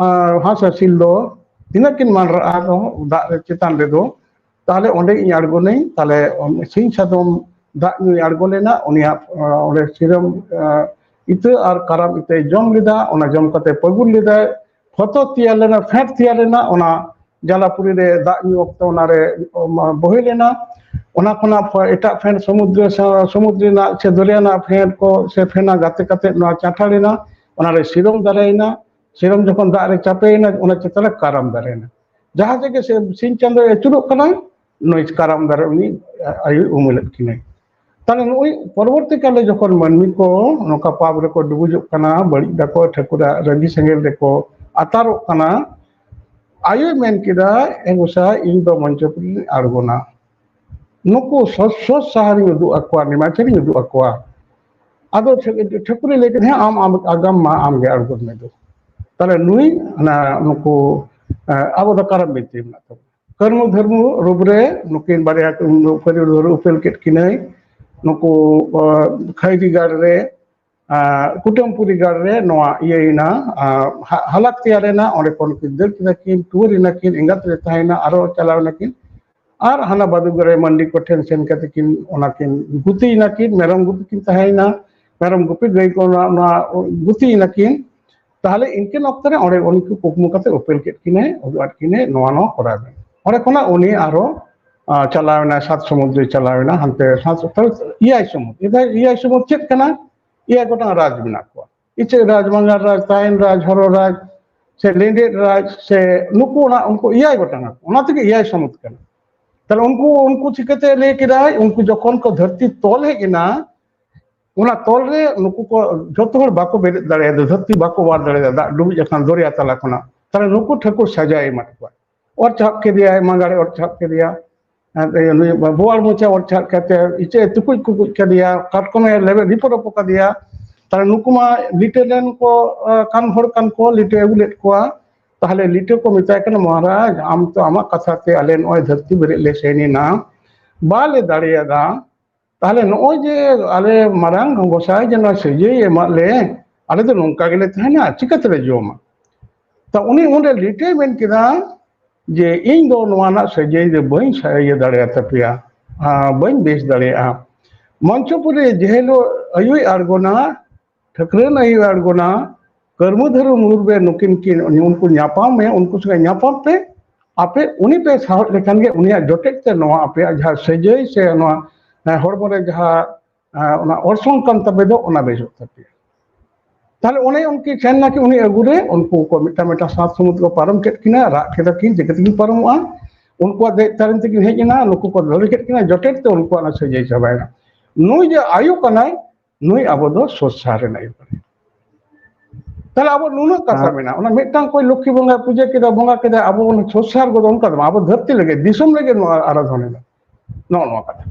ᱦᱟᱸᱥ ᱦᱟᱹᱥᱤᱞ ᱫᱚ ᱛᱤᱱᱟᱹᱜ ᱠᱤᱱ ᱢᱟᱱᱨᱟᱜᱼᱟ ᱫᱟᱜ ᱨᱮ ᱪᱮᱛᱟᱱ ᱨᱮᱫᱚ, ᱛᱟᱦᱞᱮ ᱚᱸᱰᱮ ᱤᱧ ᱟᱬᱜᱚᱱᱟᱹᱧ᱾ ᱛᱟᱦᱞᱮ ᱥᱤᱧ ᱥᱟᱫᱚᱢ ᱫᱟᱜ ᱧᱩᱭ ᱟᱬᱜᱚ ᱞᱮᱱᱟ, ᱩᱱᱤᱭᱟᱜ ᱚᱸᱰᱮ ᱥᱤᱨᱚᱢ ᱤᱛᱟᱹ ᱟᱨ ᱠᱟᱨᱟᱢ ᱤᱛᱟᱹᱭ ᱡᱚᱢ ᱞᱮᱫᱟ, ᱚᱱᱟ ᱡᱚᱢ ᱠᱟᱛᱮ ᱯᱟᱹᱜᱩᱨ ᱞᱮᱫᱟᱭ, ᱯᱷᱚᱛᱚ ᱛᱮᱭᱟᱨ ᱞᱮᱱᱟ, ᱯᱷᱮᱰ ᱛᱮᱭᱟᱨ ᱞᱮᱱᱟ, ᱚᱱᱟ ᱡᱟᱞᱟᱯᱩᱨᱤ ᱨᱮ ᱫᱟᱜ ᱧᱩ ᱚᱠᱛᱚ ᱚᱱᱟᱨᱮ ᱵᱚᱦᱮᱞ ᱮᱱᱟ᱾ ᱚᱱᱟ ᱠᱷᱚᱱᱟᱜ ᱮᱴᱟᱜ ᱯᱷᱮᱰ ᱥᱚᱢᱩᱫᱨᱚ ᱥᱚᱢᱩᱫᱨᱚ ᱨᱮᱱᱟᱜ ᱥᱮ ᱫᱚᱨᱭᱟ ᱨᱮᱱᱟᱜ ᱯᱷᱮᱰ ᱠᱚ ᱥᱮ ᱯᱷᱮᱱᱟ ᱜᱟᱛᱮ ᱠᱟᱛᱮ ᱱᱚᱣᱟ ᱪᱟᱸᱴᱷᱟᱲ ᱮᱱᱟ, ᱚᱱᱟᱨᱮ ᱥᱤᱨᱚᱢ ᱫᱟᱨᱮᱭᱮᱱᱟ᱾ ᱥᱤᱨᱚᱢ ᱡᱚᱠᱷᱚᱱ ᱫᱟᱜ ᱨᱮ ᱪᱟᱯᱮᱭᱮᱱᱟ, ᱚᱱᱟ ᱪᱮᱛᱟᱱ ᱨᱮ ᱠᱟᱨᱟᱢ ᱫᱟᱨᱮᱭᱮᱱᱟ᱾ ᱡᱟᱦᱟᱸ ᱛᱮᱜᱮ ᱥᱤᱧ ᱪᱟᱸᱫᱚᱭ ᱟᱹᱪᱩᱨᱚᱜ ᱠᱟᱱᱟ, ᱱᱩᱭ ᱠᱟᱨᱟᱢ ᱫᱟᱨᱮ ᱩᱱᱤ ᱟᱭᱩᱭ ᱩᱢᱩᱞᱮᱫ ᱠᱤᱱᱟᱹᱭ᱾ ᱛᱟᱦᱞᱮ ᱱᱩᱭ ᱯᱚᱨᱚᱵᱚᱨᱛᱤ ᱠᱟᱞᱮ ᱡᱚᱠᱷᱚᱱ ᱢᱟᱹᱱᱢᱤ ᱠᱚ ᱱᱚᱝᱠᱟ ᱯᱟᱯ ᱨᱮᱠᱚ ᱰᱩᱵᱩᱡᱚᱜ ᱠᱟᱱᱟ, ᱵᱟᱹᱲᱤᱡ ᱫᱟᱠᱚ, ᱴᱷᱟᱹᱠᱩᱨᱟᱜ ᱨᱟᱹᱜᱤ ᱥᱮᱸᱜᱮᱞ ᱨᱮᱠᱚ ᱟᱛᱟᱨᱚᱜ ᱠᱟᱱᱟ, ᱟᱭᱳᱭ ᱢᱮᱱ ᱠᱮᱫᱟ, "ᱮ ᱜᱚᱸᱥᱟᱭ, ᱤᱧ ᱫᱚ ᱢᱚᱧᱪᱚᱯᱩᱨᱤ ᱨᱤᱧ ᱟᱬᱜᱚᱱᱟ, ᱱᱩᱠᱩ ᱥᱚᱛ ᱥᱚᱛ ᱥᱟᱦᱟᱨᱤᱧ ᱩᱫᱩᱜ ᱟᱠᱚᱣᱟ, ᱱᱮᱢᱟᱪᱟᱨᱤᱧ ᱩᱫᱩᱜ ᱟᱠᱚᱣᱟ᱾" ᱟᱫᱚ ᱴᱷᱟᱹᱠᱩᱨᱮ ᱞᱟᱹᱭ ᱠᱮᱫᱟ, "ᱦᱮᱸ, ᱟᱢ ᱟᱜᱟᱢ ᱢᱟ ᱟᱢᱜᱮ ᱟᱬᱜᱚᱱ ᱢᱮ ᱫᱩ᱾" ᱛᱟᱦᱞᱮ ᱱᱩᱭ ᱚᱱᱟ ᱱᱩᱠᱩ ᱟᱵᱚ ᱫᱚ ᱠᱟᱨᱟᱢ ᱵᱤᱱᱛᱤ ᱢᱮᱱᱟᱜ ᱛᱟᱵᱚᱱᱟ, ᱠᱟᱹᱨᱢᱩ ᱫᱷᱟᱹᱨᱢᱩ ᱨᱩᱯ ᱨᱮ ᱱᱩᱠᱤᱱ ᱵᱟᱨᱭᱟ ᱩᱯᱮᱞ ᱠᱮᱫ ᱠᱤᱱᱟᱹᱭ᱾ ᱱᱩᱠᱩ ᱠᱷᱟᱭᱨᱤ ᱜᱟᱲ ᱨᱮ, ᱠᱩᱴᱟᱹᱢᱯᱩᱨᱤ ᱜᱟᱲ ᱨᱮ ᱱᱚᱣᱟ ᱤᱭᱟᱹᱭᱮᱱᱟ, ᱦᱟᱞᱟᱠ ᱛᱮᱭᱟᱨᱮᱱᱟ᱾ ᱚᱸᱰᱮ ᱠᱷᱚᱱ ᱠᱤᱱ ᱫᱟᱹᱲ ᱠᱮᱫᱟ ᱠᱤᱱ, ᱴᱩᱣᱟᱹᱨ ᱮᱱᱟ ᱠᱤᱱ, ᱮᱸᱜᱟᱛ ᱨᱮ ᱛᱟᱦᱮᱸᱭᱮᱱᱟ, ᱟᱨᱚ ᱪᱟᱞᱟᱣ ᱮᱱᱟ ᱠᱤᱱ᱾ ᱟᱨ ᱦᱟᱱᱟ ᱵᱟᱫᱩᱜᱟᱨᱮ ᱢᱟᱱᱰᱤ ᱠᱚᱴᱷᱮᱱ ᱥᱮᱱ ᱠᱟᱛᱮ ᱠᱤᱱ ᱚᱱᱟ ᱠᱤᱱ ᱜᱩᱛᱤᱭᱮᱱᱟ ᱠᱤᱱ, ᱢᱮᱨᱚᱢ ᱜᱩᱯᱤ ᱠᱤᱱ ᱛᱟᱦᱮᱸᱭᱮᱱᱟ, ᱢᱮᱨᱚᱢ ᱜᱩᱯᱤ ᱜᱟᱹᱭ ᱠᱚ ᱱᱚᱣᱟ ᱜᱩᱛᱤᱭᱮᱱᱟ ᱠᱤᱱ᱾ ᱛᱟᱦᱞᱮ ᱤᱱᱠᱟᱹᱱ ᱚᱠᱛᱚ ᱨᱮ ᱚᱸᱰᱮ ᱩᱱᱤ ᱠᱚ ᱠᱩᱠᱢᱩ ᱠᱟᱛᱮ ᱩᱯᱮᱞ ᱠᱮᱫ ᱠᱤᱱᱟᱹᱭ, ᱩᱫᱩᱜ ᱟᱫ ᱠᱤᱱᱟᱹᱭ, ᱱᱚᱣᱟ ᱱᱚᱣᱟ ᱠᱚᱨᱟᱣ ᱵᱮᱱ᱾ ᱚᱸᱰᱮ ᱠᱷᱚᱱᱟᱜ ᱩᱱᱤ ᱟᱨᱚ ᱪᱟᱞᱟᱣ ᱮᱱᱟᱭ, ᱥᱟᱛ ᱥᱚᱢᱩᱫᱨᱚᱭ ᱪᱟᱞᱟᱣ ᱮᱱᱟ, ᱦᱟᱱᱛᱮ ᱥᱟᱛ ᱥᱚᱢᱩᱫᱨᱚ ᱮᱭᱟᱭ ᱥᱚᱢᱩᱫᱨᱚ᱾ ᱮᱭᱟᱭ ᱥᱚᱢᱩᱫᱨᱚ ᱪᱮᱫ ᱠᱟᱱᱟ? ᱮᱭᱟᱭ ᱜᱚᱴᱟᱝ ᱨᱟᱡᱽ ᱢᱮᱱᱟᱜ ᱠᱚᱣᱟ᱾ ᱤᱪᱟᱹᱜ ᱨᱟᱡᱽ, ᱢᱟᱸᱜᱟᱲ ᱨᱟᱡᱽ, ᱛᱟᱭᱮᱱ ᱨᱟᱡᱽ, ᱦᱚᱨᱚ ᱨᱟᱡᱽ, ᱥᱮ ᱞᱮᱸᱰᱮᱫ ᱨᱟᱡᱽ, ᱥᱮ ᱱᱩᱠᱩ ᱚᱱᱟ ᱩᱱᱠᱩ ᱮᱭᱟᱭ ᱜᱚᱴᱟᱝ ᱟᱠᱚ᱾ ᱚᱱᱟ ᱛᱮᱜᱮ ᱮᱭᱟᱭ ᱥᱟᱹᱢᱩᱫ ᱠᱟᱱᱟ᱾ ᱛᱟᱦᱞᱮ ᱩᱱᱠᱩ, ᱩᱱᱠᱩ ᱪᱤᱠᱟᱹᱛᱮ ᱞᱟᱹᱭ ᱠᱮᱫᱟᱭ? ᱩᱱᱠᱩ ᱡᱚᱠᱷᱚᱱ ᱠᱚ ᱫᱷᱟᱹᱨᱛᱤ ᱛᱚᱞ ᱦᱮᱡ ᱮᱱᱟ, ᱚᱱᱟ ᱛᱚᱞ ᱨᱮ ᱱᱩᱠᱩ ᱠᱚ ᱡᱚᱛᱚ ᱦᱚᱲ ᱵᱟᱠᱚ ᱵᱮᱨᱮᱫ ᱫᱟᱲᱮᱭᱟᱫᱟ, ᱫᱷᱟᱹᱨᱛᱤ ᱵᱟᱠᱚ ᱚᱣᱟᱨ ᱫᱟᱲᱮᱭᱟᱫᱟ, ᱫᱟᱜ ᱰᱩᱵᱩᱡ ᱟᱠᱟᱱ ᱫᱚᱨᱭᱟ ᱛᱟᱞᱟ ᱠᱷᱚᱱᱟᱜ᱾ ᱛᱟᱦᱞᱮ ᱱᱩᱠᱩ ᱴᱷᱟᱹᱠᱩᱨ ᱥᱟᱡᱟᱭ ᱮᱢᱟᱫ ᱠᱚᱣᱟ, ᱚᱨ ᱪᱟᱯ ᱠᱮᱫᱮᱭᱟᱭ, ᱢᱟᱸᱜᱟᱲᱮ ᱚᱨ ᱪᱟᱯ ᱠᱮᱫᱮᱭᱟ᱾ ᱱᱩᱭ ᱵᱳᱣᱟᱲ ᱢᱚᱪᱟ ᱚᱨ ᱪᱷᱟᱫ ᱠᱟᱛᱮ ᱤᱪᱟᱹᱜ ᱮ ᱛᱩᱠᱩᱡ ᱠᱩᱠᱩᱡ ᱠᱟᱫᱮᱭᱟ, ᱠᱟᱴᱠᱚᱢ ᱮ ᱞᱮᱵᱮᱫ ᱨᱤᱯᱚᱫ ᱨᱚᱯᱚ ᱠᱟᱫᱮᱭᱟ᱾ ᱛᱟᱦᱞᱮ ᱱᱩᱠᱩ ᱢᱟ ᱞᱤᱴᱟᱹ ᱨᱮᱱ ᱠᱚ, ᱟᱸ, ᱠᱟᱱ ᱦᱚᱲ ᱠᱟᱱ ᱠᱚ, ᱞᱤᱴᱟᱹ ᱟᱹᱜᱩ ᱞᱮᱫ ᱠᱚᱣᱟ᱾ ᱛᱟᱦᱞᱮ ᱞᱤᱴᱟᱹ ᱠᱚ ᱢᱮᱛᱟᱭ ᱠᱟᱱᱟ, "ᱢᱚᱦᱟᱨᱟᱡᱽ, ᱟᱢ ᱛᱚ ᱟᱢᱟᱜ ᱠᱟᱛᱷᱟ ᱛᱮ ᱟᱞᱮ ᱱᱚᱜᱼᱚᱭ ᱫᱷᱟᱹᱨᱛᱤ ᱵᱮᱨᱮᱫ ᱞᱮ ᱥᱮᱱ ᱮᱱᱟ, ᱵᱟᱞᱮ ᱫᱟᱲᱮᱭᱟᱫᱟ᱾ ᱛᱟᱦᱞᱮ ᱱᱚᱜᱼᱚᱭ ᱡᱮ ᱟᱞᱮ ᱢᱟᱨᱟᱝ ᱜᱚᱸᱥᱟᱭ ᱡᱮ ᱱᱚᱣᱟ ᱥᱟᱹᱡᱟᱹᱭ ᱮᱢᱟᱫ ᱞᱮ, ᱟᱞᱮ ᱫᱚ ᱱᱚᱝᱠᱟ ᱜᱮᱞᱮ ᱛᱟᱦᱮᱱᱟ, ᱪᱤᱠᱟᱹ ᱛᱮᱞᱮ ᱡᱚᱢᱟ?" ᱛᱚ ᱩᱱᱤ ᱚᱸᱰᱮ ᱞᱤᱴᱟᱹᱭ ᱢᱮᱱ ᱠᱮᱫᱟ ᱡᱮ, "ᱤᱧ ᱫᱚ ᱱᱚᱣᱟ ᱨᱮᱱᱟᱜ ᱥᱟᱹᱡᱟᱹᱭ ᱫᱚ ᱵᱟᱹᱧ ᱥᱟ-, ᱤᱭᱟᱹ ᱫᱟᱲᱮᱭᱟᱛᱟᱯᱮᱭᱟ, ᱟᱸ, ᱵᱟᱹᱧ ᱵᱮᱥ ᱫᱟᱲᱮᱭᱟᱜᱼᱟ᱾" ᱢᱚᱧᱪᱚᱯᱩᱨᱤ ᱡᱮ ᱦᱤᱞᱳᱜ ᱟᱭᱩᱭ ᱟᱬᱜᱚᱱᱟ, ᱴᱷᱟᱹᱠᱨᱟᱹᱱ ᱟᱭᱩᱭ ᱟᱬᱜᱚᱱᱟ, ᱠᱟᱹᱨᱢᱩ ᱫᱷᱟᱹᱨᱩ ᱢᱩᱨᱵᱮ ᱱᱩᱠᱤᱱ ᱠᱤᱱ, ᱩᱱᱠᱩ ᱧᱟᱯᱟᱢ ᱢᱮ, ᱩᱱᱠᱩ ᱥᱚᱸᱜᱮ ᱧᱟᱯᱟᱢ ᱯᱮ, ᱟᱯᱮ ᱩᱱᱤ ᱯᱮ ᱥᱟᱦᱚᱫ ᱞᱮᱠᱷᱟᱱ ᱜᱮ ᱩᱱᱤᱭᱟᱜ ᱡᱚᱴᱮᱫ ᱛᱮ ᱱᱚᱣᱟ ᱟᱯᱮᱭᱟᱜ ᱡᱟᱦᱟᱸ ᱥᱟᱹᱡᱟᱹᱭ ᱥᱮ ᱱᱚᱣᱟ, ᱮᱸ, ᱦᱚᱲᱢᱚ ᱨᱮ ᱡᱟᱦᱟᱸ, ᱮᱸ, ᱚᱱᱟ ᱚᱨᱥᱚᱝ ᱠᱟᱱ ᱛᱟᱯᱮ ᱫᱚ, ᱚᱱᱟ ᱵᱮᱥᱚᱜ ᱛᱟᱯᱮᱭᱟ᱾ ᱛᱟᱦᱞᱮ ᱚᱱᱮ ᱩᱱᱠᱤᱱ ᱥᱮᱱ ᱱᱟᱠᱤᱱ ᱩᱱᱤ ᱟᱹᱜᱩ ᱨᱮ, ᱩᱱᱠᱩ ᱠᱚ ᱢᱤᱫᱴᱟᱝ ᱢᱤᱫᱴᱟᱝ ᱥᱟᱛ ᱥᱟᱹᱢᱩᱫ ᱠᱚ ᱯᱟᱨᱚᱢ ᱠᱮᱫ ᱠᱤᱱᱟ, ᱨᱟᱜ ᱠᱮᱫᱟ ᱠᱤᱱ, ᱪᱤᱠᱟᱹ ᱛᱮᱠᱤᱱ ᱯᱟᱨᱚᱢᱚᱜᱼᱟ? ᱩᱱᱠᱩᱣᱟᱜ ᱫᱮᱡ ᱛᱟᱨᱮᱱ ᱛᱮᱠᱤᱱ ᱦᱮᱡ ᱮᱱᱟ, ᱱᱩᱠᱩ ᱠᱚ ᱫᱟᱹᱲ ᱠᱮᱫ ᱠᱤᱱᱟ, ᱡᱚᱴᱮᱫ ᱛᱮ ᱩᱱᱠᱩᱣᱟᱜ ᱚᱱᱟ ᱥᱟᱹᱡᱟᱹᱭ ᱪᱟᱵᱟᱭᱮᱱᱟ᱾ ᱱᱩᱭ ᱡᱮ ᱟᱭᱳ ᱠᱟᱱᱟᱭ, ᱱᱩᱭ ᱟᱵᱚ ᱫᱚ ᱥᱚᱝᱥᱟᱨ ᱨᱮᱱ ᱟᱭᱳ ᱠᱟᱱᱟᱭ᱾ ᱛᱟᱦᱞᱮ ᱟᱵᱚ ᱱᱩᱱᱟᱹᱜ ᱠᱟᱛᱷᱟ ᱟᱨ ᱢᱮᱱᱟᱜᱼᱟ, ᱚᱱᱟ ᱢᱤᱫᱴᱟᱝ ᱠᱚᱭ ᱞᱚᱠᱠᱷᱤ ᱵᱚᱸᱜᱟ ᱯᱩᱡᱟᱹ ᱠᱮᱫᱟ, ᱵᱚᱸᱜᱟ ᱠᱮᱫᱟ, ᱟᱵᱚ ᱚᱱᱟ ᱥᱚᱝᱥᱟᱨ ᱠᱚᱫᱚ ᱚᱱᱠᱟ ᱫᱚ ᱵᱟᱝ, ᱟᱵᱚ ᱫᱷᱟᱹᱨᱛᱤ ᱞᱟᱹᱜᱤᱫ, ᱫᱤᱥᱚᱢ ᱞᱟᱹᱜᱤᱫ ᱱᱚᱣᱟ ᱟᱨᱟᱫᱷᱚᱱᱟ ᱫᱚ᱾ ᱱᱚᱜᱼᱚ ᱱᱚᱣᱟ ᱠᱟᱛᱷᱟ᱾